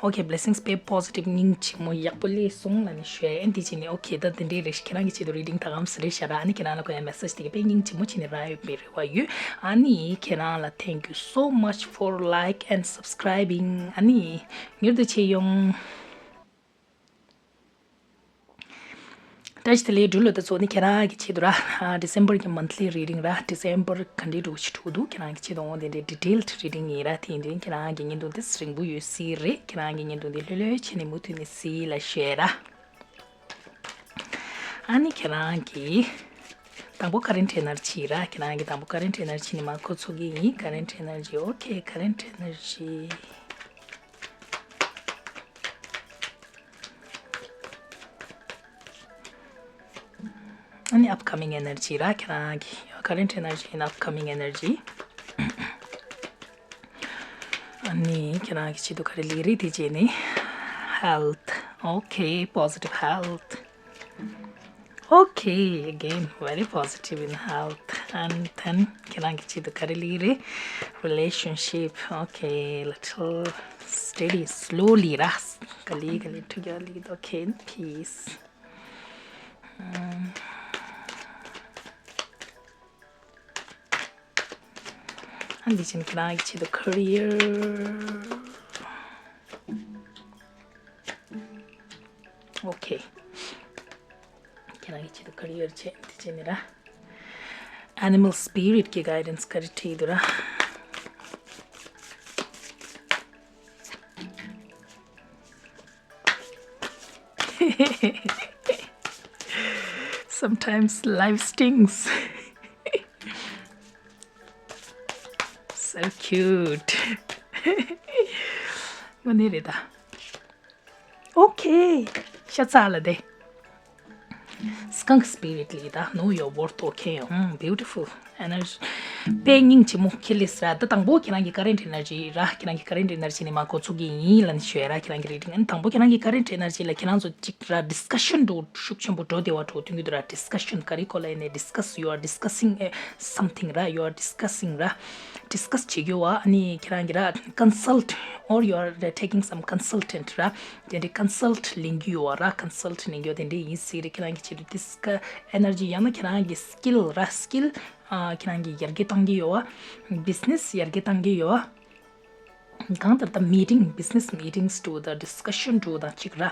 Okay, blessings དཔེ་positive སྙིང་རྗེ་མོ་ཡག་པོ་སླེབས་སོང་ལབ་ནས་ཞུ་ཡ་ཡིན། དེ་བྱས་ནས་okay ད་དེ་འདྲའི་རེད། ཁྱེད་རང་གི་ཆེད་དུ་reading ད་གམ་ས་རེད་ཤག་ར། ཨ་ནི་ཁྱེད་རང་ལ་གོ་ཡ་message དེ་ག་དཔེ་སྙིང་རྗེ་མོ་བྱས་ནས་རག་ཡོད་པའི་རེ་བ་ཡོད། ཨ་ནི་ཁྱེད་རང་ལ་thank you so much for like and subscribing. ཨ་ནི་མྱུར་དུ་མཇལ་ཡོང་། བཀྲ་ཤིས་བདེ་ལེགས། འབྲུག་ལོ་ད་ཚོ་ནི་ཁྱེད་རང་གི་ཆེད་དུ་ར། December གི་monthly reading ར། December ག་འདྲའི་འགྲོ་ཞིག་འགྲོ་འདུག་ཁྱེད་རང་གི་ཆེད་དུ་འོང་དེ་འདྲའི་detailed reading ཡིན་ར། དེ་ཡིན་དུས་ཁྱེད་རང་གི་བརྙན་ཐུང་དེ་རིང་པོ་ཡོད་སྲིད་རེད། ཁྱེད་རང་གི་བརྙན་ཐུང་དེ་ལྷོད་ལྷོད་བྱས་ནས་མུ་མཐུད་ནས་གཟིགས་ལ་ཞུ་ཡ་ར། ཨ་ནི་ཁྱེད་རང་གི་དང་པོ་current energy ར། ཁྱེད་རང་གི་དང་པོ་current energy ནི་མར་འགོ་ཚུགས་ཀྱི་ཡིན། Current energy, okay, current energy. ཨ་ནི་upcoming energy ར། ཁྱེད་རང་གི་current energy and upcoming energy. ཨ་ནི་ཁྱེད་རང་གི་ཆེད་དུ་ག་རེ་ལེགས་རེད་དེ་བྱས་ནས། Health, okay, positive health. Okay, again very positive in health. And then ཁྱེད་རང་གི་ཆེད་དུ་ག་རེ་ལེགས་རེད། Relationship, okay, little steady, slowly ར། ག་ལེ་ག་ལེ་ཐུག་ཡ་ལེགས། Okay, peace. ཨ་འདི་བཞིན་ཁྱེད་རང་གི་ཆེད་དུ་career. Okay, ཁྱེད་རང་གི་ཆེད་དུ་career བྱས་འདི་བྱས་ནི་ར། Animal spirit གི་guidance ག་རེ་བྲིས་འདུག་ར། Sometimes life stings. So cute. དངོས་གནས་རེད་ད། Okay. ཤ་ཚ་ལ་དེ། Skunk spirit ལི་ད། Know your worth, okay. Mm, beautiful energy. དཔེ་སྙིང་རྗེ་མོ་ཁྱེད་ལས་ར། ད་དང་པོ་ཁྱེད་རང་གི་current energy ར། ཁྱེད་རང་གི་current energy ནས་མར་འགོ་ཚུགས་ཀྱི་ཡིན་ལབ་ནས་ཞུ་ཡ་ར། ཁྱེད་རང་གི་reading ཨ་ནི་དང་པོ་ཁྱེད་རང་གི་current energy ལ་ཁྱེད་རང་ཚོ་གཅིག་ར་discussion འགྲོ་ཤུགས་ཆེན་པོ་འགྲོ་བདེ་བ་འགྲོ་སྟོན་གྱི་འདུག་ར། discussion ག་རེ་སྐོར་ལ་ཡིན་ནའི་discuss, you are discussing, eh, something ར། You are discussing ར། discuss བྱེད་རྒྱུ་བ། ཨ་ནི་ཁྱེད་རང་གི་ར་consult or you are taking some consultant ར། དེ་འདྲའི་consult ལེན་རྒྱུ་ཡོད་བ་ར། consult ལེན་རྒྱུ་དེ་འདྲའི་ཡིན་སྲིད་རེད། ཁྱེད་རང་གི་ཆེད་དུ་discuss energy ཡང་ན་ཁྱེད་རང་གི་skill ར། skill ཨ་ཁྱེད་རང་གི་ཡར་རྒྱས་གཏང་གི་ཡོད་བ། business ཡར་རྒྱས་གཏང་གི་ཡོད་བ། གང་ལྟར་ད་meeting, business meetings འགྲོ་དང་discussion འགྲོ་དང་གཅིག་ར།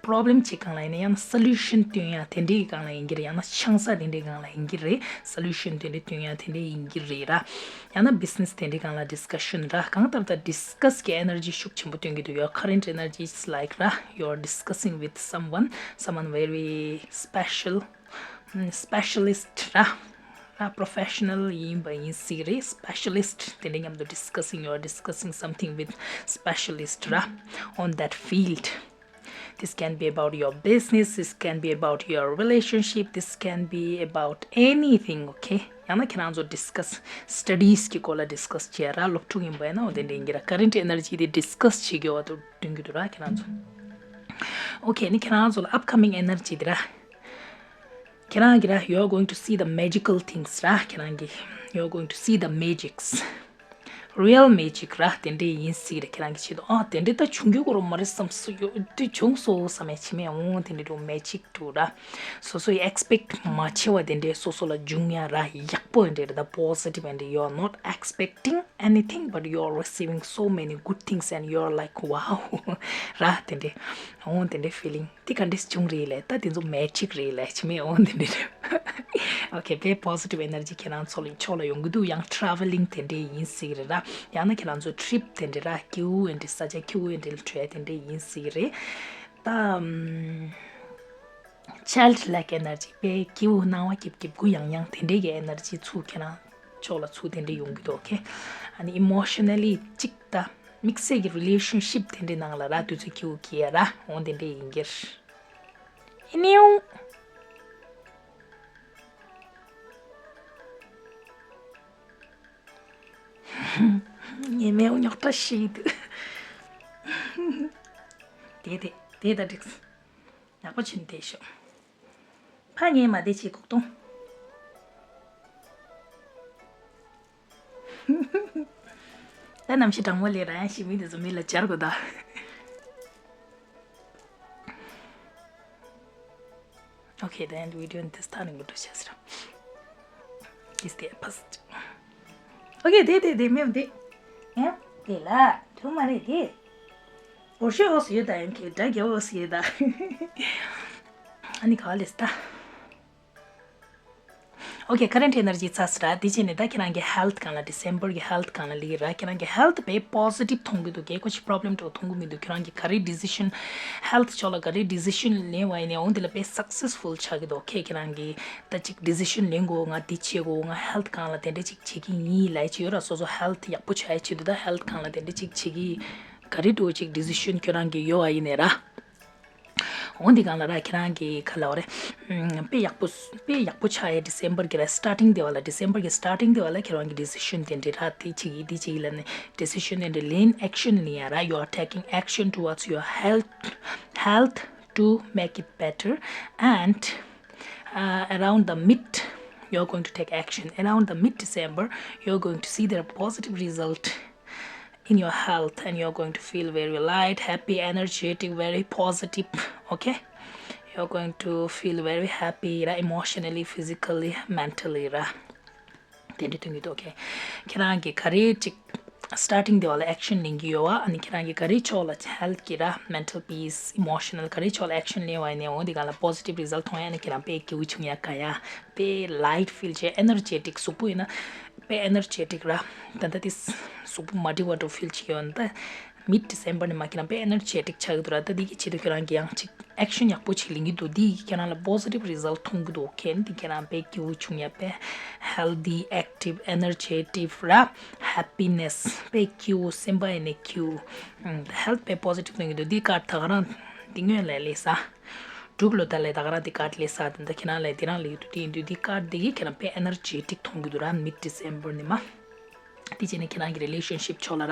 problem གཅིག་སྒང་ལ་ཡིན་ན་ཡང་ན་solution བཏོན་ཡ་དེ་འདྲའི་སྒང་ལ་ཡིན་གྱི་རེད། ཡང་ན་ཆང་ས་དེ་འདྲའི་སྒང་ལ་ཡིན་གྱི་རེད། solution དེ་འདྲའི་བཏོན་ཡ་དེ་འདྲའི་ཡིན་གྱི་རེད་ར། ཡང་ན་business དེ་འདྲའི་སྒང་ལ་discussion ར། གང་ལྟར་ད་discuss གི་energy ཤུགས་ཆེན་པོ་སྟོན་གྱི་འདུག Your current energy is like ར, you're discussing with someone, someone very special, mm, specialist ར། ར་professional ཡིན་པ་ཡིན་སྲིད་རེད། specialist དེ་འདྲའི་མཉམ་དུ་discussing, you're discussing something with specialist ར, on that field. This can be about your business, this can be about your relationship, this can be about anything, okay? ཡང་ན་ཁྱེད་རང་ཚོ་discuss, studies གི་སྐོར་ལ་discuss བྱེད་ར། སློབ་ཕྲུག་ཡིན་པ་ཡིན་ན་འོ་དེ་འདྲ་ཡིན་གྱི་ར། current energy དེ་discuss བྱེད་དགོས་པ་དུ་སྟོན་གྱི་འདུག་ར་ཁྱེད་རང་ཚོ། okay, ནི་ཁྱེད་རང་ཚོ་ལ་upcoming energy དེ་ར། ཁྱེད་རང་གི་ར། you're going to see the magical things ར། ཁྱེད་རང་གི། you're going to see the magics. real magic ར། དེ་འདྲའི་ཡིན་སྲིད་རེད། ཁྱེད་རང་གི་ཆེད་དུ། ཨ་དེ་འདྲའི་ད་བྱུང་རྒྱུ་གོ་རོ་མ་རེད་བསམ་སོ་ཡོད་དེ་བྱུང་སོ་བསམ་ཡ་ཆི་མེད་འོང་། དེ་འདྲའི་རུ་magic འདུག་ར། སོ་སོ་ཡི་expect མ་བྱས་པ་དེ་འདྲའི་སོ་སོ་ལ་འབྱུང་ཡ་ར། ཡག་པོ་འདྲ་རེད། ད་positive and you're not expecting anything but you're receiving so many good things and you're like, wow ར། དེ་འདྲའི་འོང་། དེ་འདྲའི་feeling དེ་ག་འདྲས་བྱུང་རེད་ལས། ད་དེ་ཚོ་magic རེད་ལས། ཆི་མེད་འོང་དེ་འདྲ་རེད། okay, དཔེ་positive energy ཁྱེད་རང་ཚོ་ལ་ཕྱོགས་ལ་ཡོང་གི་འདུག་ཡང་travelling དེ་འདྲས་ཡིན་སྲིད་རེད་ར། ཡང་ན་ཁྱེད་རང་ཚོ་trip དེ་འདྲས་ར། སྐྱིད་པོ་འདྲས། ས་ཆ་སྐྱིད་པོ་འདྲས་ལ་འགྲོ་ཡ་དེ་འདྲས་ཡིན་སྲིད་རེད། ད་ཨམ། childlike energy དཔེ་སྐྱིད་པོ་སྣང་བ་སྐྱིད་སྐྱིད་གུ་ཡང་ཡང་དེ་འདྲས་ཀྱི་energy ཚུར་ཁྱེད་རང་ཕྱོགས་ལ་ཚུར་དེ་འདྲས་ཡོང་གི་འདུག okay? ཨ་ནི་emotionally གཅིག་ད། དམིགས་བསལ་གྱི་relationship དེ་འདྲའི་ནང་ལ་ར་དུས་ཚོད་སྐྱིད་པོ་སྐྱེལ་ཡ་ར་འོང་དེ་འདྲའི་ཡིན་གྱི་རེད། ཨེ་ནེའུ། ངའི་མེའུ་རྙོག་དྲ་ཞིག་འདུག་དེ་དེ་དེ་ད་འགྲིག་ཡག་པོ་བྱིན་དེ་ཤོག་ཕ་ངའི་མ་དེ་ཆེ་ཁོག་སྟོང་། ད་གནམ་གཤིས་གྲང་མོ་ལས་རང་ཡང་ཞི་མི་དེ་ཚོ་མི་ལ་སྦྱར་དགོས་ད། okay, the end video in this time འགྲོ་བྱ་ཟེར། is the first. okay, དེ་དེ་དེ་མེད་དེ། ཡང་དེ་ལ་ཐུ་མ་རེད་དེ། འོ་ཤོ་འོ་སི་ཡོད་ད། ཡང་གི་དགྲ་རྒྱལ་འོ་སི་ཡོད་ད། ཨ་ནི་ག་ལེ་སྟ། okay, current energy ཚ་སི་ར། དེ་བྱས་ནས་ད་ཁྱེད་རང་གི་health སྒང་ལ། December གི་health སྒང་ལ་ལི་ར། ཁྱེད་རང་གི་health དཔེ་positive མཐོང་གི་འདུག་གལ་ཁོ་ཆི་problem འགྲོ་མཐོང་གི་མི་འདུག་ཁྱེད་རང་གི་ག་རེ་decision, health ཕྱོགས་ལ་ག་རེ་decision ལེན་པ་ཡིན་ནའི་འོང་དེ་ལ་དཔེ་successful ཆགས་ཀྱི་འདུག okay, ཁྱེད་རང་གི་ད་ཅིག་decision ལེན་དགོས། ང་འདི་བྱེད་དགོས། ང་health སྒང་ལ་དེ་འདྲ་ཅིག་བྱེད་ཀྱི་ཡིན་ལབ་ཅིག་ཡོད་ར། སོ་སོ་health ཡག་པོ་ཆགས་ཡ་ཆེད་དུ་ད་health སྒང་ལ་དེ་འདྲ་ཅིག་བྱེད་ཀྱི་ག་རེ་འགྲོ་ཅིག་decision ཁྱེད་རང་གི་ཡོད་པ་ཡིན་ནའི་ར། འོ་འདི་སྒང་ལ་ར་ཁྱེད་རང་གི་ག་ལབ་རེད། ཨམ། དཔེ་ཡག་པོ་དཔེ་ཡག་པོ་ཆགས་ཡ། December གི་ར་starting དེ་བ་ལ། December གི་starting དེ་བ་ལ་ཁྱེད་རང་གི་decision དེ་འདྲ་ར། དེ་བྱེད་ཀྱི་འདི་བྱེད་ཀྱི་ལབ་ནས་decision དེ་འདྲ་ལེན། action ལེན་ཡ་ར། you are taking action towards your health, health to make it better and, uh, around the mid you're going to take action. Around the mid December you're going to see the positive result in your health and you're going to feel very light, happy, energetic, very positive. okay, you're going to feel very happy ར། emotionally, physically, mentally ར། དེ་འདྲ་ཐོན་གྱི་འདུག okay, ཁྱེད་རང་གི་ག་རེ་ཅིག་starting དེ་བ་ལ་action ལེན་གྱི་ཡོད་པ། ཨ་ནི་ཁྱེད་རང་གི་ག་རེ་ཕྱོགས་ལ་health གི་ར། mental peace, emotional ག་རེ་ཕྱོགས་ལ་action ལེན་པ་ཡིན་ནའི་འོ་འདི་སྒང་ལ་positive result མཐོང་ཡ། ཨ་ནི་ཁྱེད་རང་དཔེ་སྐྱིད་པོ་བྱུང་ཡ། དགའ་ཡ། དཔེ་light feel བྱེད། energetic གཟུགས་པོ་ཡིན་ན་དཔེ་energetic ར། ད་ལྟ་དེ་གཟུགས་པོ་མ་འགྲིག་པ་འདྲ་feel བྱེད་ཀྱི་ཡོད་ན་ད། mid December ནས་མར་ཁྱེད་རང་དཔེ་energetic་ཆགས་ཀྱི་འདུག་ར། ད་འདི་གི་ཆེད་དུ་ཁྱེད་རང་གིས་ཡང་ཅིག་action་ཡག་པོ་ཅིག་ལེན་གྱི་འདུག་འདི་གིས་ཁྱེད་རང་ལ་positive result་མཐོང་གི་འདུག་ཁྱེད་འདི་ཁྱེད་རང་དཔེ་སྐྱིད་པོ་བྱུང་ཡ། དཔེ་healthy, active, energetic་ར། happiness་དཔེ་སྐྱིད་པོ། སེམས་པ་ཡིན་ནའི་སྐྱིད་པོ། ཨམ། health་དཔེ་positive་མཐོང་གི་འདུག་འདི་card་ད་ག་རང་འདི་སྔོན་ལ་ལས་ས། འབྲུག་ལོ་ད་ལས་ད་ག་རང་འདི་card་ལས་ས། ད་ལྟ་ཁྱེད་རང་ལ་འདི་རང་ལས་ཡོད་འདུག་དེ་ཡིན་དུས་འདི་card་འདི་གིས་ཁྱེད་རང་དཔེ་energetic་མཐོང་གི་འདུག་ར། mid December་ནས་མར། དེ་བྱས་ནས་ཁྱེད་རང་གི་relationship་ཕྱོགས་ལ་ར།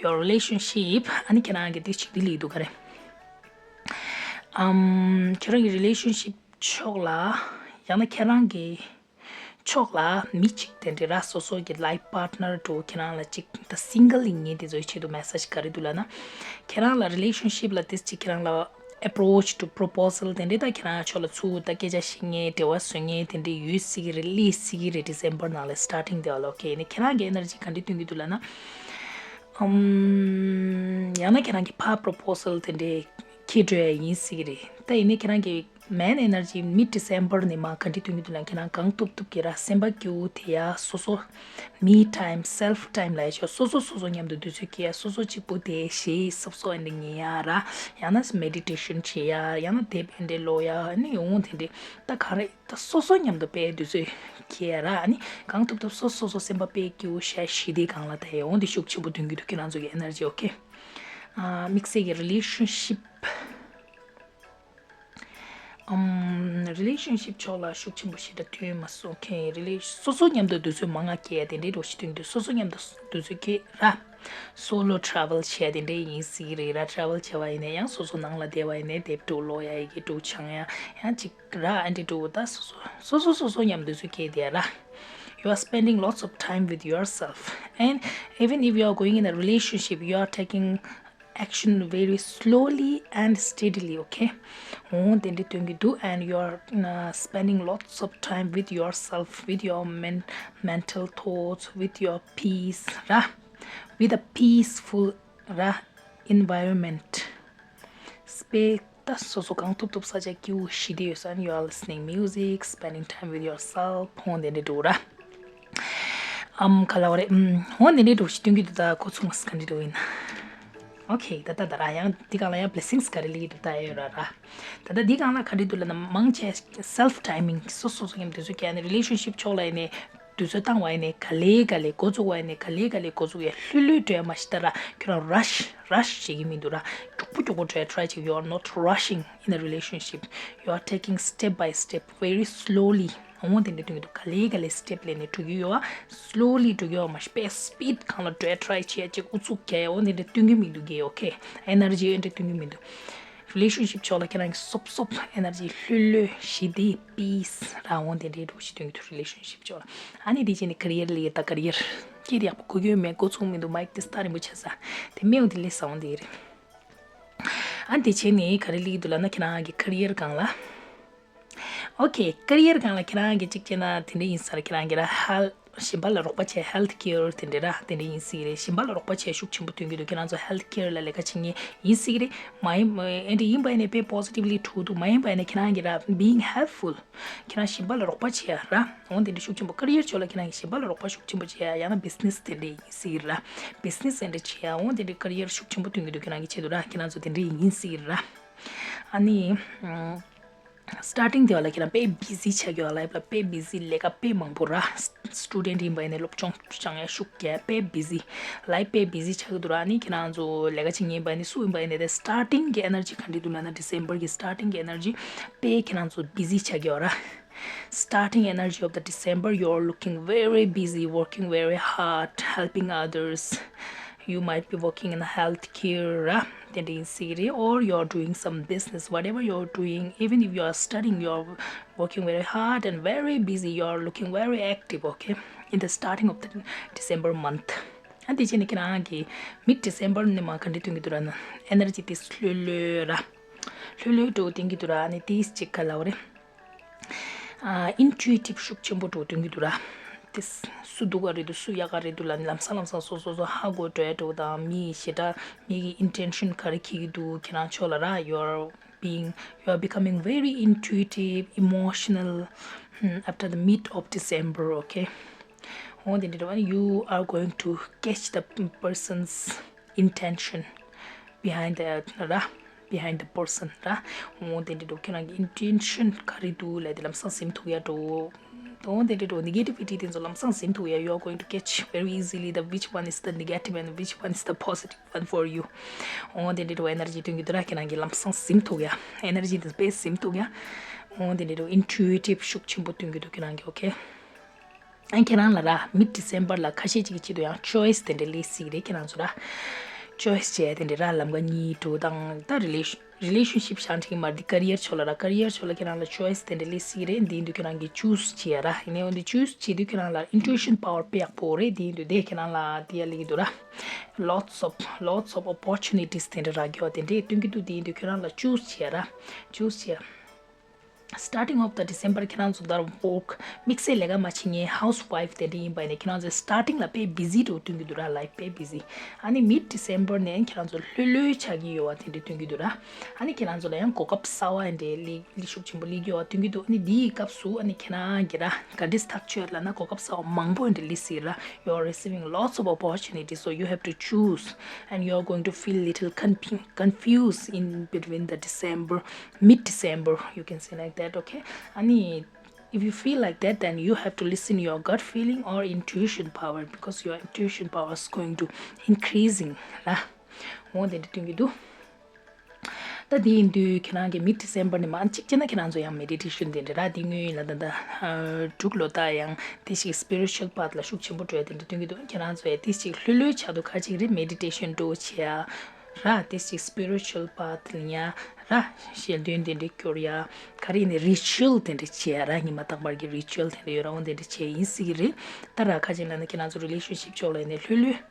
Your relationship ཨ་ནི་ཁྱེད་རང་གི་དེ་ཅིག་དེ་ལས་འདུག་ག་རེ། ཨམ། ཁྱེད་རང་གི་relationship་ཕྱོགས་ལ། ཡང་ན་ཁྱེད་རང་གི་ཕྱོགས་ལ་མི་གཅིག་དེ་འདྲ་ར། སོ་སོ་གི་life partner་འདྲ་ཁྱེད་རང་ལ་གཅིག་ད་single་ཡིན་མཁན་དེ་ཚོའི་ཆེད་དུ་message་ག་རེ་འདུག་ལབ་ན། ཁྱེད་རང་ལ་relationship་ལ་དེ་ཅིག་ཁྱེད་རང་ལ་approach to proposal་དེ་འདྲས་ད་ཁྱེད་རང་ཕྱོགས་ལ་ཚུར་ད་སྐད་ཆ་བཤད་མཁན་འབྲེལ་བ་བཟོ་མཁན་དེ་འདྲས་ཡོད་སྲིད་ཀྱི་རེད། སླེབས་སྲིད་ཀྱི་རེད། December་ནང་ལ་starting་དེ་བ་ལ། okay ནི་ཁྱེད་རང་གི་energy་ག་འདྲས་སྟོན་གྱི་འདུག་ལབ་ན། ཨམ། ཡང་ན་ཁྱེད་རང་གི་ཕར་proposal་དེ་འདྲས་འཁྱེར་འགྲོ་ཡ་ཡིན་སྲིད་ཀྱི་རེད། ད་ཡིན་ནའི་ཁྱེད་རང་གི་main energy mid December་ནས་མར་ག་འདྲས་སྟོན་གྱི་འདུག་ལབ་ན། ཁྱེད་རང་གང་ཐུབ་ཐུབ་ཀྱིས་ར་སེམས་པ་སྐྱིད་པོ་དེ་ཡ། སོ་སོ་me time, self time་ལབ་ཡ་ཆོག་སོ་སོ་སོ་སོ་མཉམ་དུ་དུས་ཚོད་སྐྱེལ་ཡ། སོ་སོ་གཅིག་པུ་དེ་གཞས་སོབ་སོབ་འདྲ་ཉན་ཡ་ར། ཡང་ན་meditation་བྱེད་ཡ། ཡང་ན་དེབ་འདྲ་ཀློག་ཡ། ཨ་ནི་འོང་དེ་འདྲ་ད་ག་རེ་ད་སོ་སོ་མཉམ་དུ་དཔེ་དུས་ཚོད་སྐྱེལ་ཡ་ར། ཨ་ནི་གང་ཐུབ་ཐུབ་སོ་སོ་སོ་སེམས་པ་དཔེ་སྐྱིད་པོ་བྱས་ཞི་བདེའི་སྒང་ལ་ད་ཡ་འོང་དེ་ཤུགས་ཆེན་པོ་སྟོན་གྱི་འདུག་ཁྱེད་རང་ཚོ་གི་energy། okay ཨ། དམིགས་བསལ་གྱི་relationship ཨམ། relationship་ཕྱོགས་ལ་ཤུགས་ཆེན་པོ་ཞེ་དྲག་སྟོན་མ་སོང་། okay rela- སོ་སོ་མཉམ་དུ་དུས་ཚོད་མང་ང་སྐྱེལ་ཡ་དེ་འདྲའི་འགྲོ་ཞིག་སྟོན་དུས་སོ་སོ་མཉམ་དུ་དུས་ཚོད་སྐྱེལ་ར། solo travel་བྱས་དེ་འདྲའི་ཡིན་སྲིད་ཀྱི་རེད་ར། travel་བྱས་པ་ཡིན་ནའི་ཡང་སོ་སོ་ནང་ལ་བསྡད་པ་ཡིན་ནའི་དེབ་འདྲ་ཀློག་ཡ་ཡི་གེ་འདྲ་སྦྱང་ཡ་ཡང་ཅིག་ར། ཨ་འདྲ་འདྲ་ད་སོ་སོ་སོ་སོ་སོ་མཉམ་དུ་དུས་ཚོད་སྐྱེལ་དེ་ར། You are spending lots of time with yourself, and even if you are going in a relationship, you are taking action very slowly and steadily, okay? འོ་དེ་འདྲ་སྟོན་གྱི་འདུག and you are uh, spending lots of time with yourself, with your men- mental thoughts, with your peace, ར། with a peaceful ར་environment. སྤེ་ད་སོ་སོ་གང་ཐུབ་ཐུབ་ས་ཆ་སྐྱིད་པོ་ཞི་བདེ་ཡོད་ས་ནས། you are listening music, spending time with yourself, འོ་དེ་འདྲ་འདྲ་ར། ཨམ། ག་ལབ་རེད། ཨམ། འོ་དེ་འདྲ་འདྲ་ཞིག་སྟོན་གྱི་འདུག་ད་ཁོ་ཚོ་ང་ས་ག་འདྲ་འདྲ་ཡིན། okay ད་ད་ད་ར་ཡང་འདི་སྒང་ལ་ཡང་blessings་ག་རེ་སླེབས་ཀྱི་འདུག་ད་ཡོད་ར་ར། ད་ད་འདི་སྒང་ལ་ག་འདྲ་འདུག་ལབ་ན་མང་ཆེ་self timing སོ་སོ་སོ་མཉམ་དུས་ཚོད་སྐྱེལ་ནས་relationship་ཕྱོགས་ལ་ཡིན་ནའི་དུས་ཚོད་བཏང་བ་ཡིན་ནའི་ག་ལེ་ག་ལེ་འགོ་བཙུགས་པ་ཡིན་ནའི་ག་ལེ་ག་ལེ་འགོ་བཙུགས་ཡ། ལྷོད་ལྷོད་འགྲོ་ཡ་མ་གཞི་ད་ར་ཁྱོད་རང་rush rush་བྱེད་ཀྱི་མི་འདུག་ར། མགྱོགས་པོ་མགྱོགས་པོ་འགྲོ་ཡ་try་བྱེད། you are not rushing in a relationship, you are taking step by step, very slowly. འོ་དེ་འདྲ་སྟོན་གྱི་འདུག་ག་ལེ་ག་ལེ་step་ལེན་ནས་འགྲོ་གི་ཡོད་ཨ། slowly་འགྲོ་གི་ཡོད་མ་གཞི་དཔེ་speed་སྒང་ལ་འགྲོ་ཡ་try་བྱེད་ཡ་ཅིག་ཨུ་ཚུགས་རྒྱག་ཡ་འོ་དེ་འདྲ་སྟོན་གྱི་མི་འདུག་གས། okay energy་འདྲ་སྟོན་གྱི་མི་འདུག relationship་ཕྱོགས་ལ་ཁྱེད་རང་གི་སོབ་སོབ་energy་ལྷོད་ལྷོད་ཞི་བདེ་peace་ར་འོ་དེ་འདྲའི་འགྲོ་ཞིག་སྟོན་གྱི་འདུག relationship་ཕྱོགས་ལ། ཨ་ནི་དེ་བྱས་ནས་career་ལ་ཡ་ད་career་སྐད་ཡག་པོ་གོ་གི་ཡོད་མེད་འགོ་ཚུགས་མི་འདུག mic་དེ་སྟ་རིང་པོ་ཆགས་ས་དེ་མེད་འོ་དེ་ལས་ས་འོ་དེ་རེད། ཨ་ནི་དེ་བྱས་ནས་ག་རེ་སླེབས་ཀྱི་འདུག་ལབ་ན་ཁྱེད་རང་གི་career་སྒང་ལ། okay career་སྒང་ལ་ཁྱེད་རང་གི་གཅིག་བྱས་ན་དེ་འདྲ་ཡིན་ས་རེད། ཁྱེད་རང་གི་ར་health གཞན་པ་ལ་རོགས་པ་བྱས་health care་དེ་འདྲ་ར་དེ་འདྲ་ཡིན་སྲིད་རེད། གཞན་པ་ལ་རོགས་པ་བྱས་ཤུགས་ཆེན་པོ་སྟོན་གྱི་འདུག་ཁྱེད་རང་ཚོ་health care་ལ་ལས་ཀ་བྱེད་མཁན་ཡིན་སྲིད་རེད། མ་ཡིན་ཨེ་འདྲ་ཡིན་པ་ཡིན་ནའི་དཔེ་positively་འགྲོ་འདུག་མ་ཡིན་པ་ཡིན་ནའི་ཁྱེད་རང་གི་ར་being helpful ཁྱེད་རང་གཞན་པ་ལ་རོགས་པ་བྱས་ཡ་ར་འོ་དེ་འདྲ་ཤུགས་ཆེན་པོ་career་ཕྱོགས་ལ་ཁྱེད་རང་གི་གཞན་པ་ལ་རོགས་པ་ཤུགས་ཆེན་པོ་བྱས་ཡ་ཡང་ན་business་དེ་འདྲ་ཡིན་སྲིད་ར་business་དེ་འདྲ་བྱས་ཡ་འོ་དེ་འདྲ་career་ཤུགས་ཆེན་པོ་སྟོན་གྱི་འདུག་ཁྱེད་རང་གི་ཆེད་དུ་ར་ཁྱེད་རང་ཚོ་དེ་འདྲ་ཡིན་སྲིད་ར། ཨ་ནི། starting་དེ་བ་ལ་ཁྱེད་རང་དཔེ་busy་ཆགས་ཀྱི་ཡོད་life་ལ་དཔེ་busy་ལས་ཀ་དཔེ་མང་པོ་ར། student་ཡིན་པ་ཡིན་ནའི་སློབ་སྦྱོང་སྦྱང་ཡ་ཤུགས་རྒྱག་དཔེ་busy། life་དཔེ་busy་ཆགས་ཀྱི་འདུག་ར། ཨ་ནི་ཁྱེད་རང་ཚོ་ལས་ཀ་བྱེད་མཁན་ཡིན་པ་ཡིན་ནའི་སུ་ཡིན་པ་ཡིན་ནའི་དེ་starting་གི་energy་ག་འདྲ་འདུག་ལབ་ན་December་གི་starting་གི་energy་དཔེ་ཁྱེད་རང་ཚོ་busy་ཆགས་ཀྱི་ཡོད་ར། starting energy of the December, you're looking very busy, working very hard, helping others. You might be working in a healthcare, uh, དེ་འདྲ་ཡིན་སྲིད་རེད། or you're doing some business, whatever you're doing, even if you are studying, you're working very hard and very busy, you're looking very active, okay, in the starting of the December month. ཨ་དེ་བྱས་ནས་ཁྱེད་རང་གི་mid December་ནས་མར་ག་འདྲ་སྟོན་གྱི་འདུག་ར་ན་energy་དེ་ལྷོད་ལྷོད་ར། ལྷོད་ལྷོད་འགྲོ་སྟོན་གྱི་འདུག་ར། ཨ་ནི་དེ་ཅིག་ག་ལབ་རེད། ཨ། intuitive་ཤུགས་ཆེན་པོ་འགྲོ་སྟོན་གྱི་འདུག་ར། དེ་སུ་སྡུག་ག་རེད་འདུག་སུ་ཡག་ག་རེད་འདུག་ལབ་ནས་ལམ་སང་ལམ་སང་སོ་སོ་སོ་ཧ་གོ་འགྲོ་ཡ་འགྲོ་དང་མི་ཞེ་དྲག་མི་གི་intention་ག་རེ་འཁྱེར་གྱི་འདུག་ཁྱེད་རང་ཕྱོགས་ལ་ར། you are being, you are becoming very intuitive, emotional, hmm, after the mid of December, okay? འོ་དེ་འདྲ་རེད་བ། you are going to catch the person's intention. behind the ར། behind the person ར། འོ་དེ་འདྲ་འགྲོ་ཁྱེད་རང་གི་ཨིན་ཊུ་ཨི་ཤན་ག་རེ་འདུག་ལབ་དེ་ལམ་སང་ཟིན་ཐུབ་ཡ་འགྲོ། འོ་དེ་འདྲ་འགྲོ་ནེ་གེ་ཊི་བི་ཊི་དེ་ཚོ་ལམ་སང་ཟིན་ཐུབ་ཡ། you are going to catch very easily the which one is the negative and which one is the positive one for you. འོ་དེ་འདྲ་འགྲོ་ཨེ་ནར་ཇི་སྟོན་གྱི་འདུག་ར། ཁྱེད་རང་གི་ལམ་སང་ཟིན་ཐུབ་ཡ། ཨེ་ནར་ཇི་དེ་དཔེ་ཟིན་ཐུབ་ཡ། འོ་དེ་འདྲ་འགྲོ་ཨིན་ཊུ་ཨི་ཊིབ་ཤུགས་ཆེན་པོ་སྟོན་གྱི་འདུག་ཁྱེད་རང་གི། ཨོ་ཁེ། ཨ་ཁྱེད་རང་ལ་ར་མིཌ་ཌི་སེམ་བར་ལ་ཁ་ཤས་ཅིག་གི་ཆེད་དུ་ཡང་ཅོ་ཡིས་དེ་འདྲ་སླེབས་སྲིད་རེད། ཁྱེད་རང་ཚོ་ར་ཅོ་ཡིས་བྱས་དེ་འདྲ་ར་ལམ་ཁ་གཉིས་འགྲོ་དང་ད་རི་ལེ་ཤན་རི་ལེ་ཤན་ཤིབ་བྱང་ཁྲིག་མར་འདི་ཀ་རི་ཡར་ཕྱོགས་ལ་ར། ཀ་རི་ཡར་ཕྱོགས་ལ་ཁྱེད་རང་ལ་ཅོ་ཡིས་དེ་འདྲ་སླེབས་སྲིད་རེད། འདི་འདུག་ཁྱེད་རང་གི་ཅུ་སི་བྱེད་ཡ་ར། ཡིན་ནའི་འོན་ཏེ་ཅུ་སི་བྱེད་དུས་ཁྱེད་རང་ལ་ཨིན་ཊུ་ཨི་ཤན་པ་ཝར་དཔེ་ཡག་པོ་རེད། འདི་འདུག་དེ་ཁྱེད་རང་ལ་དེ་ཡ་ལེགས་འདུག་ར། lots of lots of opportunities དེ་འདྲ་རག་གི་ཡོད། དེ་འདྲའི་སྟོན་གྱི་འདུག་དེ་འདུག་ཁྱེད་རང་ལ་ཅུ་སི་བྱེད་ཡ་ར། ཅུ་སི་བྱེད་ཡ། Starting of the December ཁྱེད་རང་ཚོ་ད་ཝོག་དམིགས་བསལ་ལས་ཀ་མ་བྱེད་མཁན་ཧའུ་སི་ཝའིཕ་དེ་འདྲ་ཡིན་པ་ཡིན་ན་ཁྱེད་རང་ཚོ་སི་ཊར་ཊིང་ལ་དཔེ་བི་ཟི་འགྲོ་སྟོན་གྱི་འདུག་ར། ལའིཕ་དཔེ་བི་ཟི། ཨ་ནི་མིཌ་ཌི་སེམ་བར་ནས་ཁྱེད་རང་ཚོ་ལྷོད་ལྷོད་ཆགས་ཀྱི་ཡོད་པ་དེ་འདྲ་སྟོན་གྱི་འདུག་ར། ཨ་ནི་ཁྱེད་རང་ཚོ་ལ་ཡང་གོ་སྐབས་གསར་པ་འདྲ་སླེབས་སླེབས་ཤུགས་ཆེན་པོ་སླེབས་ཀྱི་ཡོད་པ་སྟོན་གྱི་འདུག་ཨ་ནི་འདིའི་སྐབས་སུ་ཨ་ནི་ཁྱེད་རང་གི་ར་ག་འདྲས་ཐག་ཆོད་ལབ་ན་གོ་སྐབས་གསར་པ་མང་པོ་འདྲ་སླེབས་སྲིད་ར། You are receiving lots of opportunities, so you have to choose, and you are going to feel little confu- confused in between the December, mid December, you can say like that, okay? ཨ་ནི། If you feel like that, then you have to listen your gut feeling or intuition power, because your intuition power is going to increasing ར། འོ་དེ་འདྲ་སྟོན་གྱི་འདུག་ད་དེ་ཡིན་དུས་ཁྱེད་རང་གི་མིཌ་ཌི་སེམ་བར་ནས་མར་གཅིག་བྱས་ན་ཁྱེད་རང་ཚོ་ཡང་མེ་ཌི་ཊེ་ཤན་དེ་འདྲ་ར། དེ་སྔོན་ལ་ད་ལྟ་དྲུག་ལོ་ལྟར་ཡང་དེ་ཞིག་སི་པི་རི་ཅུ་ཨལ་པཱཐ་ལ་ཤུགས་ཆེན་པོ་སྤྲོད་དེ་འདྲ་སྟོན་གྱི་འདུག་ཁྱེད་རང་ཚོ་ཡང་དེ་ཞིག་ལྷོད་ལྷོད་ཆགས་འདུག་ཁ་ཅིག་རེད། མེ་ཌི་ཊེ་ཤན་འགྲོ་བྱེད་ཡ་ར། དེ་ཞིག་སི་པི་རི་ཅུ་ཨལ་པཱཐ་ལ་ཡ་ར། ཞལ་འདོན་དེ་འདྲ་སྐྱོར་ཡ་ག་རེ་ནས་རི་ཅུ་ཨལ་དེ་འདྲ་བྱེད་ཡ་ར། ཉི་མ་རྟག་པར་གྱི་རི་ཅུ་ཨལ་དེ་འདྲ་ཡོད་ར། འོ་དེ་འདྲ་བྱེད་ཡིན་སྲིད་ཀྱི་རེད། ད་ར་ཁ་ཅིག་ལ་ནི་ཁྱེད་རང་ཚོ་རི་ལེ་ཤན་ཤིབ་ཕྱོགས་ལ་ཡིན་ནས་ལྷོད་ལྷོད།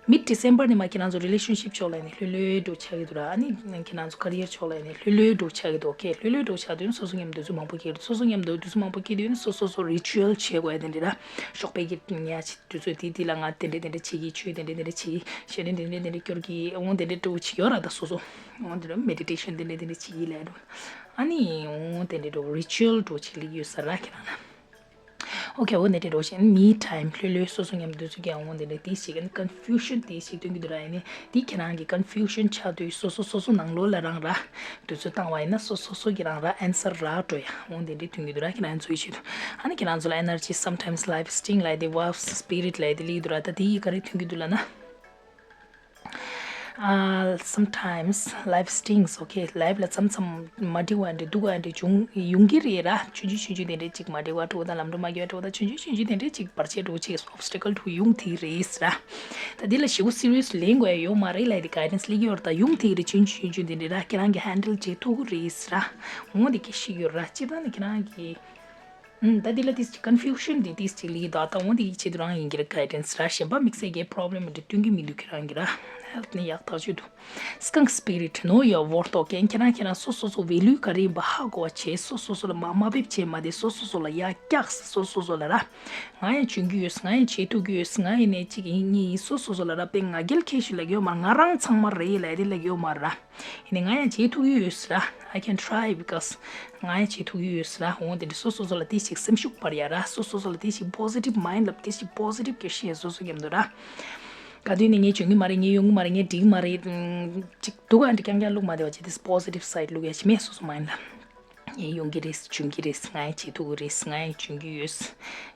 མིཌ་ཌི་སེམ་བར་ནས་མར་ཁྱེད་རང་ཚོ་རི་ལེ་ཤན་ཤིབ་ཕྱོགས་ལ་ཡིན་ནས་ལྷོད་ལྷོད་འགྲོ་ཆགས་ཀྱི་འདུག་ར། ཨ་ནི་ཁྱེད་རང་ཚོ་ཀ་རི་ཡར་ཕྱོགས་ལ་ཡིན་ནས་ལྷོད་ལྷོད་འགྲོ་ཆགས་ཀྱི་འདུག་ཨོ་ཁེ། ལྷོད་ལྷོད་འགྲོ་ཆགས་དུས་སོ་སོ་མཉམ་དུ་དུས་ཚོད་མང་པོ་སྐྱེལ། སོ་སོ་མཉམ་དུ་དུས་ཚོད་མང་པོ་སྐྱེལ་དུས་སོ་སོ་སོ་རི་ཅུ་ཨལ་བྱེད་དགོས་ཡ་དེ་འདྲ་ར། ཞོགས་པའི་གི་ཉལ་ཆེ་དུས་ཚོད་དེ་དེ་ལ་ང་དེ་འདྲ་དེ་འདྲ་བྱེད་ཀྱི། ཆོས་དེ་འདྲ་དེ་འདྲ་བྱེད་ཀྱི། ཞལ་འདོན་དེ་འདྲ་དེ་འདྲ་སྐྱོར་གྱི། འོ་དེ་འདྲ་འགྲོ་བྱེད་ཡོད་ར། ད་སོ་སོ་འོ་དེ་འདྲ་མེ་ཌི་ཊེ་ཤན་དེ་འདྲ་དེ་འདྲ་བྱེད་ཀྱི་ལབ་འགྲོ། ཨ་ནི་འོ་དེ་འདྲ་འགྲོ་རི་ཅུ་ཨལ་འགྲོ་བྱེད་ལེགས་ཡོད་ས་ར་ཁྱེད་རང་ལ། ཨོ་ཁེ། འོ་དེ་འདྲ་འགྲོ་བྱེད་མི་ཊའིམ་ལྷོད་ལྷོད་སོ་སོ་མཉམ་དུ་དུས་ཚོད་ཀྱང་འོ་དེ་འདྲ་དེ་ཞིག་ཨ་ནི་ཀོན་ཕིའུ་ཤན་དེ་ཞིག་སྟོན་གྱི་འདུག་ར། ཨ་ནི་དེ་ཁྱེད་རང་གི་ཀོན་ཕིའུ་ཤན་ཆགས་དུས་སོ་སོ་སོ་སོ་ནང་ལོགས་ལ་རང་ར་དུས་ཚོད་བཏང་བ་ཡིན་ན་སོ་སོ་སོ་གི་རང་ར་ཨན་སར་རག་འགྲོ་ཡ། འོ་དེ་འདྲ་སྟོན་གྱི་འདུག་ར། ཁྱེད་རང་ཚོའི་ཆེད་དུ། ཨ་ནི་ཁྱེད་རང་ཚོ་ལ་ཨེ་ནར་ཇི་སམ་ཊའིམ་སི་ལའིཕ་སི་ཊིང་ལབ་དེ་ཝའིཕ་སི་པི་རི་ཊི་ལབ་དེ་སླེབས་འདུག་ར། ད་དེ་ཡིས་ག་རེ་སྟོན་གྱི་འདུག་ལབ་ན། ཨ། sometimes life stings, okay? ལའིཕ་ལ་མཚམས་མཚམས་མ་འགྲིག་པ་འདྲ་སྡུག་པ་འདྲ་བྱུང་ཡོང་གི་རེད་ར། ཆུང་ཆུང་ཆུང་ཆུང་དེ་འདྲ་ཅིག་མ་འགྲིག་པ་འགྲོ་དང་ལམ་འགྲོ་མ་འགྱོ་འགྲོ་དང་ཆུང་ཆུང་ཆུང་ཆུང་དེ་འདྲ་ཅིག་བར་ཆད་འགྲོ་ཅིག་ཨོབ་སི་ཊི་ཀལ་འགྲོ་ཡོང་དེ་རེད་ར། ད་དེ་ལ་ཞེ་པོ་སི་རི་ཡས་ལེན་དགོས་ཡ་ཡོད་མ་རེད་ལབ་དེ་གའི་ཌན་སི་སླེབས་ཀྱི་ཡོད་རེད། ད་ཡོང་དེ་རེད། ཆུང་ཆུང་ཆུང་ཆུང་དེ་འདྲ་ར་ཁྱེད་རང་གིས་ཧན་ཌལ་བྱེད་ཐུབ་ཀྱི་རེད་ར། འོ་དེ་གི་ཤེས་ཀྱི་ཡོད་ར། སྤྱིར་བཏང་ནི་ཁྱེད་རང་གིས། ཨུམ། ད་འདི་ལ་ཏིས་ཅིག་ཀོན་ཕིའུ་ཤན་འདི་ཏིས་ཅིག་སླེབས་ཀྱི་འདུག་ད་འོ་འདི་ཡི་ཆེད་དུ་རང་ཡིན་གྱི་རེད། གའི་ཌན་སི་ར། གཞན་པ་དམིགས་བསལ་གྱི་པོ་རོབ་ལེམ་འདི་སྟོན་གྱི་མི་འདུག་ཁྱེད་རང་གི་ར། ཧེལ་ཐི་ནི་ཡག་ཐག་ཆོད་འདུག་སི་ཀང་སི་པི་རི་ཊི། Know your worth, okay? ཁྱེད་རང་ཁྱེད་རང་སོ་སོ་སོ་ཝེ་ལུ་ག་རེ་ཡིན་པ་ཧ་གོ་བ་བྱེད། སོ་སོ་སོ་ལ་མ་དམའ་འབེབས་བྱེད་མ་བསྡད། སོ་སོ་སོ་ལ་ཡར་བཀྱགས། སོ་སོ་སོ་ལ་ར། ང་ཡང་འཇོན་གྱི་ཡོད། ང་ཡང་བྱེད་ཐུབ་ཀྱི་ཡོད། ང་ཡིན་ནས་གཅིག་ཡིན་གཉིས་ཡིན། སོ་སོ་སོ་ལ་ར་དཔེ་ང་རྒྱལ་ཁྱད་ཞིག་ལབ་ཀྱི་ཡོད་མ་རེད། ང་རང་ཚང་མ་རེད་ལབ་དེ་ལབ་ཀྱི་ཡོད་མ་རེད་ར། ཡིན་ནའི་ང་ཡང་བྱེད་ཐུབ་ཀྱི་ཡོད་ཟེར་ར། I can try because ང་ཡང་བྱེད་ཐུབ་ཀྱི་ཡོད་ཟེར་ར། འོ་དེ་འདྲ་སོ་སོ་སོ་ལ་དེ་ཞིག་སེམས་ཤུགས་སྤར་ཡ་ར། སོ་སོ་སོ་ལ་དེ་ཞིག་པོ་སི་ཊིབ་མའིན་ཌི་ལབ་དེ་ཞིག་པོ་སི་ཊིབ་སྐད་ཆ་བཤད། སོ་སོ་མཉམ་དུ་ར། ག་དུས་ནས་ངས་འཇོན་གྱི་མ་རེད། ངས་ཡོང་གི་མ་རེད། ངས་འགྲིག་གི་མ་རེད། ཅིག་སྡུག་ག་འདྲ་རྐྱང་རྐྱང་བླུག་མ་བསྡད་པ་བྱས་ཏེ་པོ་སི་ཊིབ་སའིཌ་བླུག་ཡ་ཅིག་མེད། སོ་སོ་མའིན་ཌི་ལ། ངས་ཡོང་གི་རེད། འཇོན་གྱི་རེད། ང་ཡང་བྱེད་ཐུབ་ཀྱི་རེད། ང་ཡང་འཇོན་གྱི་ཡོད།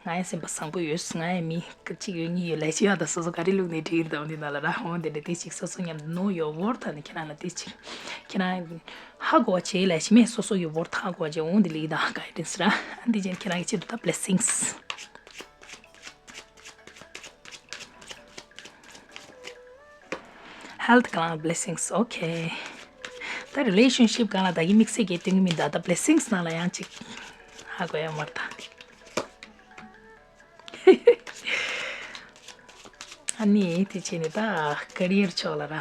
ང་ཡང་སེམས་པ་བཟང་པོ་ཡོད། ང་ཡང་མི་གཅིག་ཡོད་གཉིས་ཡོད་ལས་བྱེད་ཡག་ད་སོ་སོ་ག་རེ་བླུགས་ནས་འགྲིག་རེད། ད་འོ་འདི་ནང་ལ་ར། འོ་འདི་འདྲ་དེ་ཞིག་སོ་སོ་མཉམ་དུ་know your worth ནི་ཁྱེད་རང་ལ་དེ་ཅིག་ཁྱེད་རང་ཧ་གོ་བ་བྱེད་ལས་བྱེད་མེད། སོ་སོ་གི་ཝོར་ཐི་ཧ་གོ་བ་བྱེད། འོ་འདི་ལེགས་དང་གའི་ཌན་སི་ར། འདི་ཅན་ཁྱེད་རང་གི་ཆེད་དུ་ད་བི་ལེ་སིང་སི། ཧེལ་ཐི་སྒང་ལ་བི་ལེ་སིང་སི། ཨོ་ཁེ། ད་རི་ལེ་ཤན་ཤིབ་སྒང་ལ་ད་གི་དམིགས་བསལ་གྱི་སྟོན་གྱི་མི་འདུག་ད་བི་ལེ་སིང་སི་ནང་ལ་ཡང་ཅིག་ཧ་གོ་ཡ་མ་རེད་ད། ཨ་ནི་དེ་བྱས་ནས་ད་ཀེ་རི་ཡར་ཕྱོགས་ལ་ར།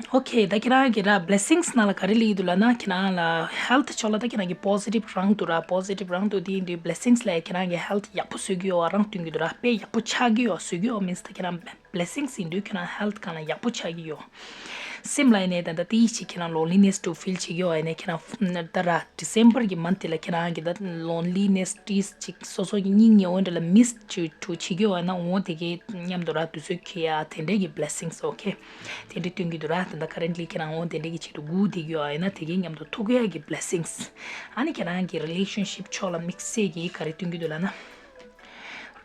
ཨོ་ཁེ། ད་ཁྱེད་རང་གི་ར་བི་ལེ་སིང་སི་ནང་ལ་ག་རེ་སླེབས་ཀྱི་འདུག་ལབ་ན། ཁྱེད་རང་ལ་ཧེལ་ཐི་ཕྱོགས་ལ་ད་ཁྱེད་རང་གི་པོ་སི་ཊིབ་རང་འདུག་ར། པོ་སི་ཊིབ་རང་འདུག་དེ་ཡིན་དུས་བི་ལེ་སིང་སི་ལ་ཁྱེད་རང་གི་ཧེལ་ཐི་ཡག་པོ་བཟོ་གི་ཡོད་པ་རང་སྟོན་གྱི་འདུག་ར། དཔེ་ཡག་པོ་ཆགས་ཀྱི་ཡོད་བཟོ་གི་ཡོད་མིན་ད་ཁྱེད་རང་བི་ལེ་སིང་སི་ཡིན་དུས་ཁྱེད་རང་ཧེལ་ཐི་སྒང་ལ་ཡག་པོ་ཆགས་ཀྱི་ཡོད། སེམས་ལ་ཡིན་ནའི་ད་ལྟ་དེའི་ཞིག་ཁྱེད་རང་loneliness་དུ་feel་བྱེད་ཀྱི་ཡོད་ཡིན་ནའི་ཁྱེད་རང་ད་ར་December་གི་month་དེ་ལ་ཁྱེད་རང་གི་ད་loneliness་ཏིས་ཅིག་སོ་སོ་གི་སྙིང་ཉེ་བོ་འདྲ་ལ་miss་བྱེད་དུ་བྱེད་ཀྱི་ཡོད་ཡིན་ན་འོ་དེ་གའི་མཉམ་དུ་ར་དུས་ཚོད་འཁྱེར་ཡ་དེ་འདྲས་ཀྱི་blessings okay། དེ་འདྲས་སྟོན་གྱི་འདུག་ར། ད་ལྟ་currently་ཁྱེད་རང་འོ་དེ་འདྲས་ཀྱི་ཆེད་དུ་སྒུག་བསྡད་ཀྱི་ཡོད་ཡིན་ན་དེ་གའི་མཉམ་དུ་ཐུག་ཡ་གི་blessings། ཨ་ནི་ཁྱེད་རང་གི་relationship་ཕྱོགས་ལ་དམིགས་བསལ་གྱི་ག་རེ་སྟོན་གྱི་འདུག་ལབ་ན།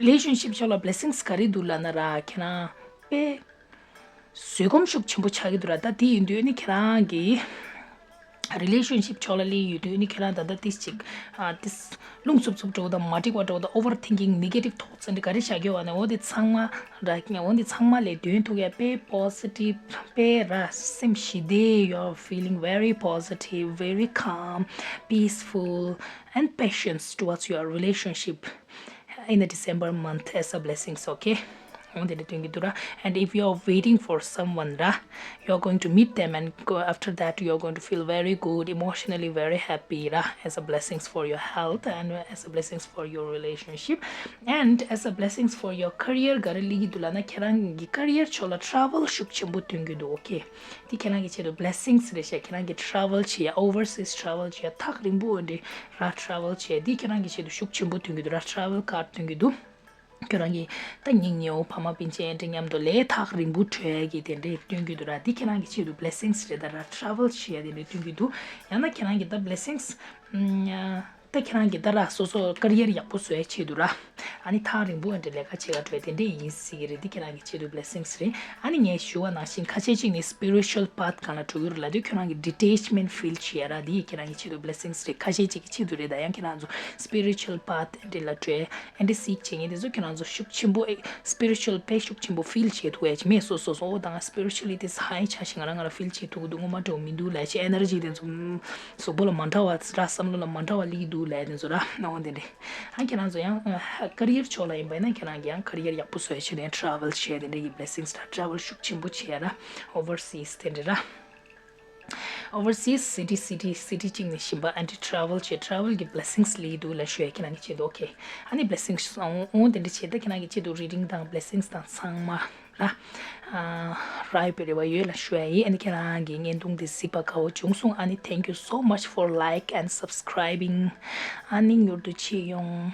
relationship་ཕྱོགས་ལ་blessings་ག་རེ་འདུག་ལབ་ན་ར་ཁྱེད་རང་དཔེ་བཟོད་སྒོམ་ཤུགས་ཆེན་པོ་ཆགས་ཀྱི་འདུག་ར། ད་དེ་ཡིན་དུས་ནི་ཁྱེད་རང་གི་relationship་ཕྱོགས་ལ་སླེབས་ཡོད་དུས་ནི་ཁྱེད་རང་ད་ལྟ་ཏིས་ཅིག་ཨ་ཏིས་རླུང་འཚུབ་འཚུབ་འགྲོ་དང་མ་འགྲིག་པ་འགྲོ་དང་overthinking negative thoughts་འདི་ག་རེ་བཞག་གི་ཡོད་པ་ནི་འོ་དེ་ཚང་མ་ར་འོ་དེ་ཚང་མ་ལས་འདོན་ཐུབ་ཡ་དཔེ་positive་དཔེ་ར་སེམས་ཞི་བདེ། You're feeling very positive, very calm, peaceful and patience towards your relationship in the December month as a blessings okay. འོ་དེ་འདྲ་སྟོན་གྱི་འདུག་ར། And if you are waiting for someone་ར། You are going to meet them and go, after that you are going to feel very good, emotionally very happy ར, as a blessings for your health and as a blessings for your relationship and as a blessings for your career ག་རེ་ལབ་ཀྱི་འདུག་ལབ་ན་ཁྱེད་རང་གི་career་ཕྱོགས་ལ་travel་ཤུགས་ཆེན་པོ་སྟོན་གྱི་འདུག okay། འདི་ཁྱེད་རང་གི་ཆེད་དུ་blessings་རེད་ཤག་ཁྱེད་རང་གི་travel་བྱེད་ཡ་overseas་travel་བྱེད་ཡ་ཐག་རིང་པོ་འདི་ར་travel་བྱེད་ཡ་འདི་ཁྱེད་རང་གི་ཆེད་དུ་ཤུགས་ཆེན་པོ་སྟོན་གྱི་འདུག་ར། Travel card་སྟོན་གྱི་འདུག་ཁྱོད་རང་གི་ད་སྙིང་ཉེ་བོ་ཕ་མ་སྤུན་མཆེད་འདྲ་མཉམ་དུ་ལས་ཐག་རིང་པོ་བྲོས་ཀྱི་དེ་འདྲས་སྟོན་གྱི་འདུག་ར། འདི་ཁྱེད་རང་གི་ཆེད་དུ་blessings་རེད་ད་ར། Travel་བྱེད་ཡ་དེ་འདྲས་སྟོན་གྱི་འདུག་ཡང་ན་ཁྱེད་རང་གི་ད་blessings་ཨམ། ད་ཁྱེད་རང་གི་ད་ར་སོ་སོ་career་ཡག་པོ་བཟོ་ཡ་ཆེད་དུ་ར། ཨ་ནི་ཐག་རིང་པོ་འདྲ་ལས་ཀ་བྱེད་ག་འགྲོ་ཡ་དེ་འདྲས་ཡིན་སྲིད་ཀྱི་རེད། འདི་ཁྱེད་རང་གི་ཆེད་དུ་blessings་རེད། ཨ་ནི་ངས་ཞུ་བ་ནང་བཞིན་ཁ་ཤས་ཅིག་ནི་spiritual path་སྒང་ལ་འགྲོ་གི་རེད་ལབ་དུས་ཁྱོད་རང་གི་detachment feel་བྱེད་ཡ་ར། འདི་ཁྱེད་རང་གི་ཆེད་དུ་blessings་རེད། ཁ་ཤས་ཅིག་གི་ཆེད་དུ་རེད། ད་ཡང་ཁྱེད་རང་ཚོ་spiritual path་འདྲ་ལ་འགྲོ་ཡ་ཨ་འདྲ་seek་བྱེད་མཁན་དེ་ཚོ་ཁྱོད་རང་ཚོ་ཤུགས་ཆེན་པོ་ཨེ་spiritual་དཔེ་ཤུགས་ཆེན་པོ་feel་བྱེད་ཐུབ་ཡ་ཅིག་མེད། སོ་སོ་སོ་འོ་ད་ང་spiritually་དེ་high་ཆགས་ཤིང་ང་རང་ང་རང་feel་བྱེད་ཐུབ་ཀྱི་འདུག་ངོ་མ་འགྲོ་མི་འདུག་ལབ་ཅིག་energy་དེ་ཚོ་གཟུགས་པོ་ལ་མ་འདྲ་བ་ར་བསམ་བློ་ལ་མ་འདྲ་བ་སླེབས་ཀྱི་འདུག་ལབ་དེ་ཚོ་ར་ཨ་འོ་དེ་འདྲ། ཨ་ཁྱེད་རང་ཚོ་ཡང་career་ཕྱོགས་ལ་ཡིན་པ་ཡིན་ན་ཁྱེད་རང་གིས་ཡང་career་ཡག་པོ་བཟོ་ཡ་ཆེད་དུ་ཡང་travel་བྱས་དེ་འདྲ་གི་blessings་ར། Travel་ཤུགས་ཆེན་པོ་བྱས་ར། Overseas་དེ་འདྲ་ར། Overseas city city city་གཅིག་ནས་གཞན་པ་ཨ་འདྲ་travel་བྱས་travel་གི་blessings་སླེབས་འདུག་ལབ་ཞུ་ཡ་ཁྱེད་རང་གི་ཆེད་དུ། Okay། ཨ་ནི་blessings་འོང་འོང་དེ་འདྲ་བྱས་ད་ཁྱེད་རང་གི་ཆེད་དུ་reading་དང་blessings་དང་ཚང་མ་ར། རག་པའི་རེ་བ་ཡོད་ལབ་ཞུ་ཡ་ཡིན། ཨ་ནི་ཁྱེད་རང་གི་བརྙན་ཐུང་འདི་གཟིགས་པ་དགའ་བོ་བྱུང་སོང་། ཨ་ནི་thank you so much for like and subscribing། ཨ་ནི་མྱུར་དུ་མཇལ་ཡོང་།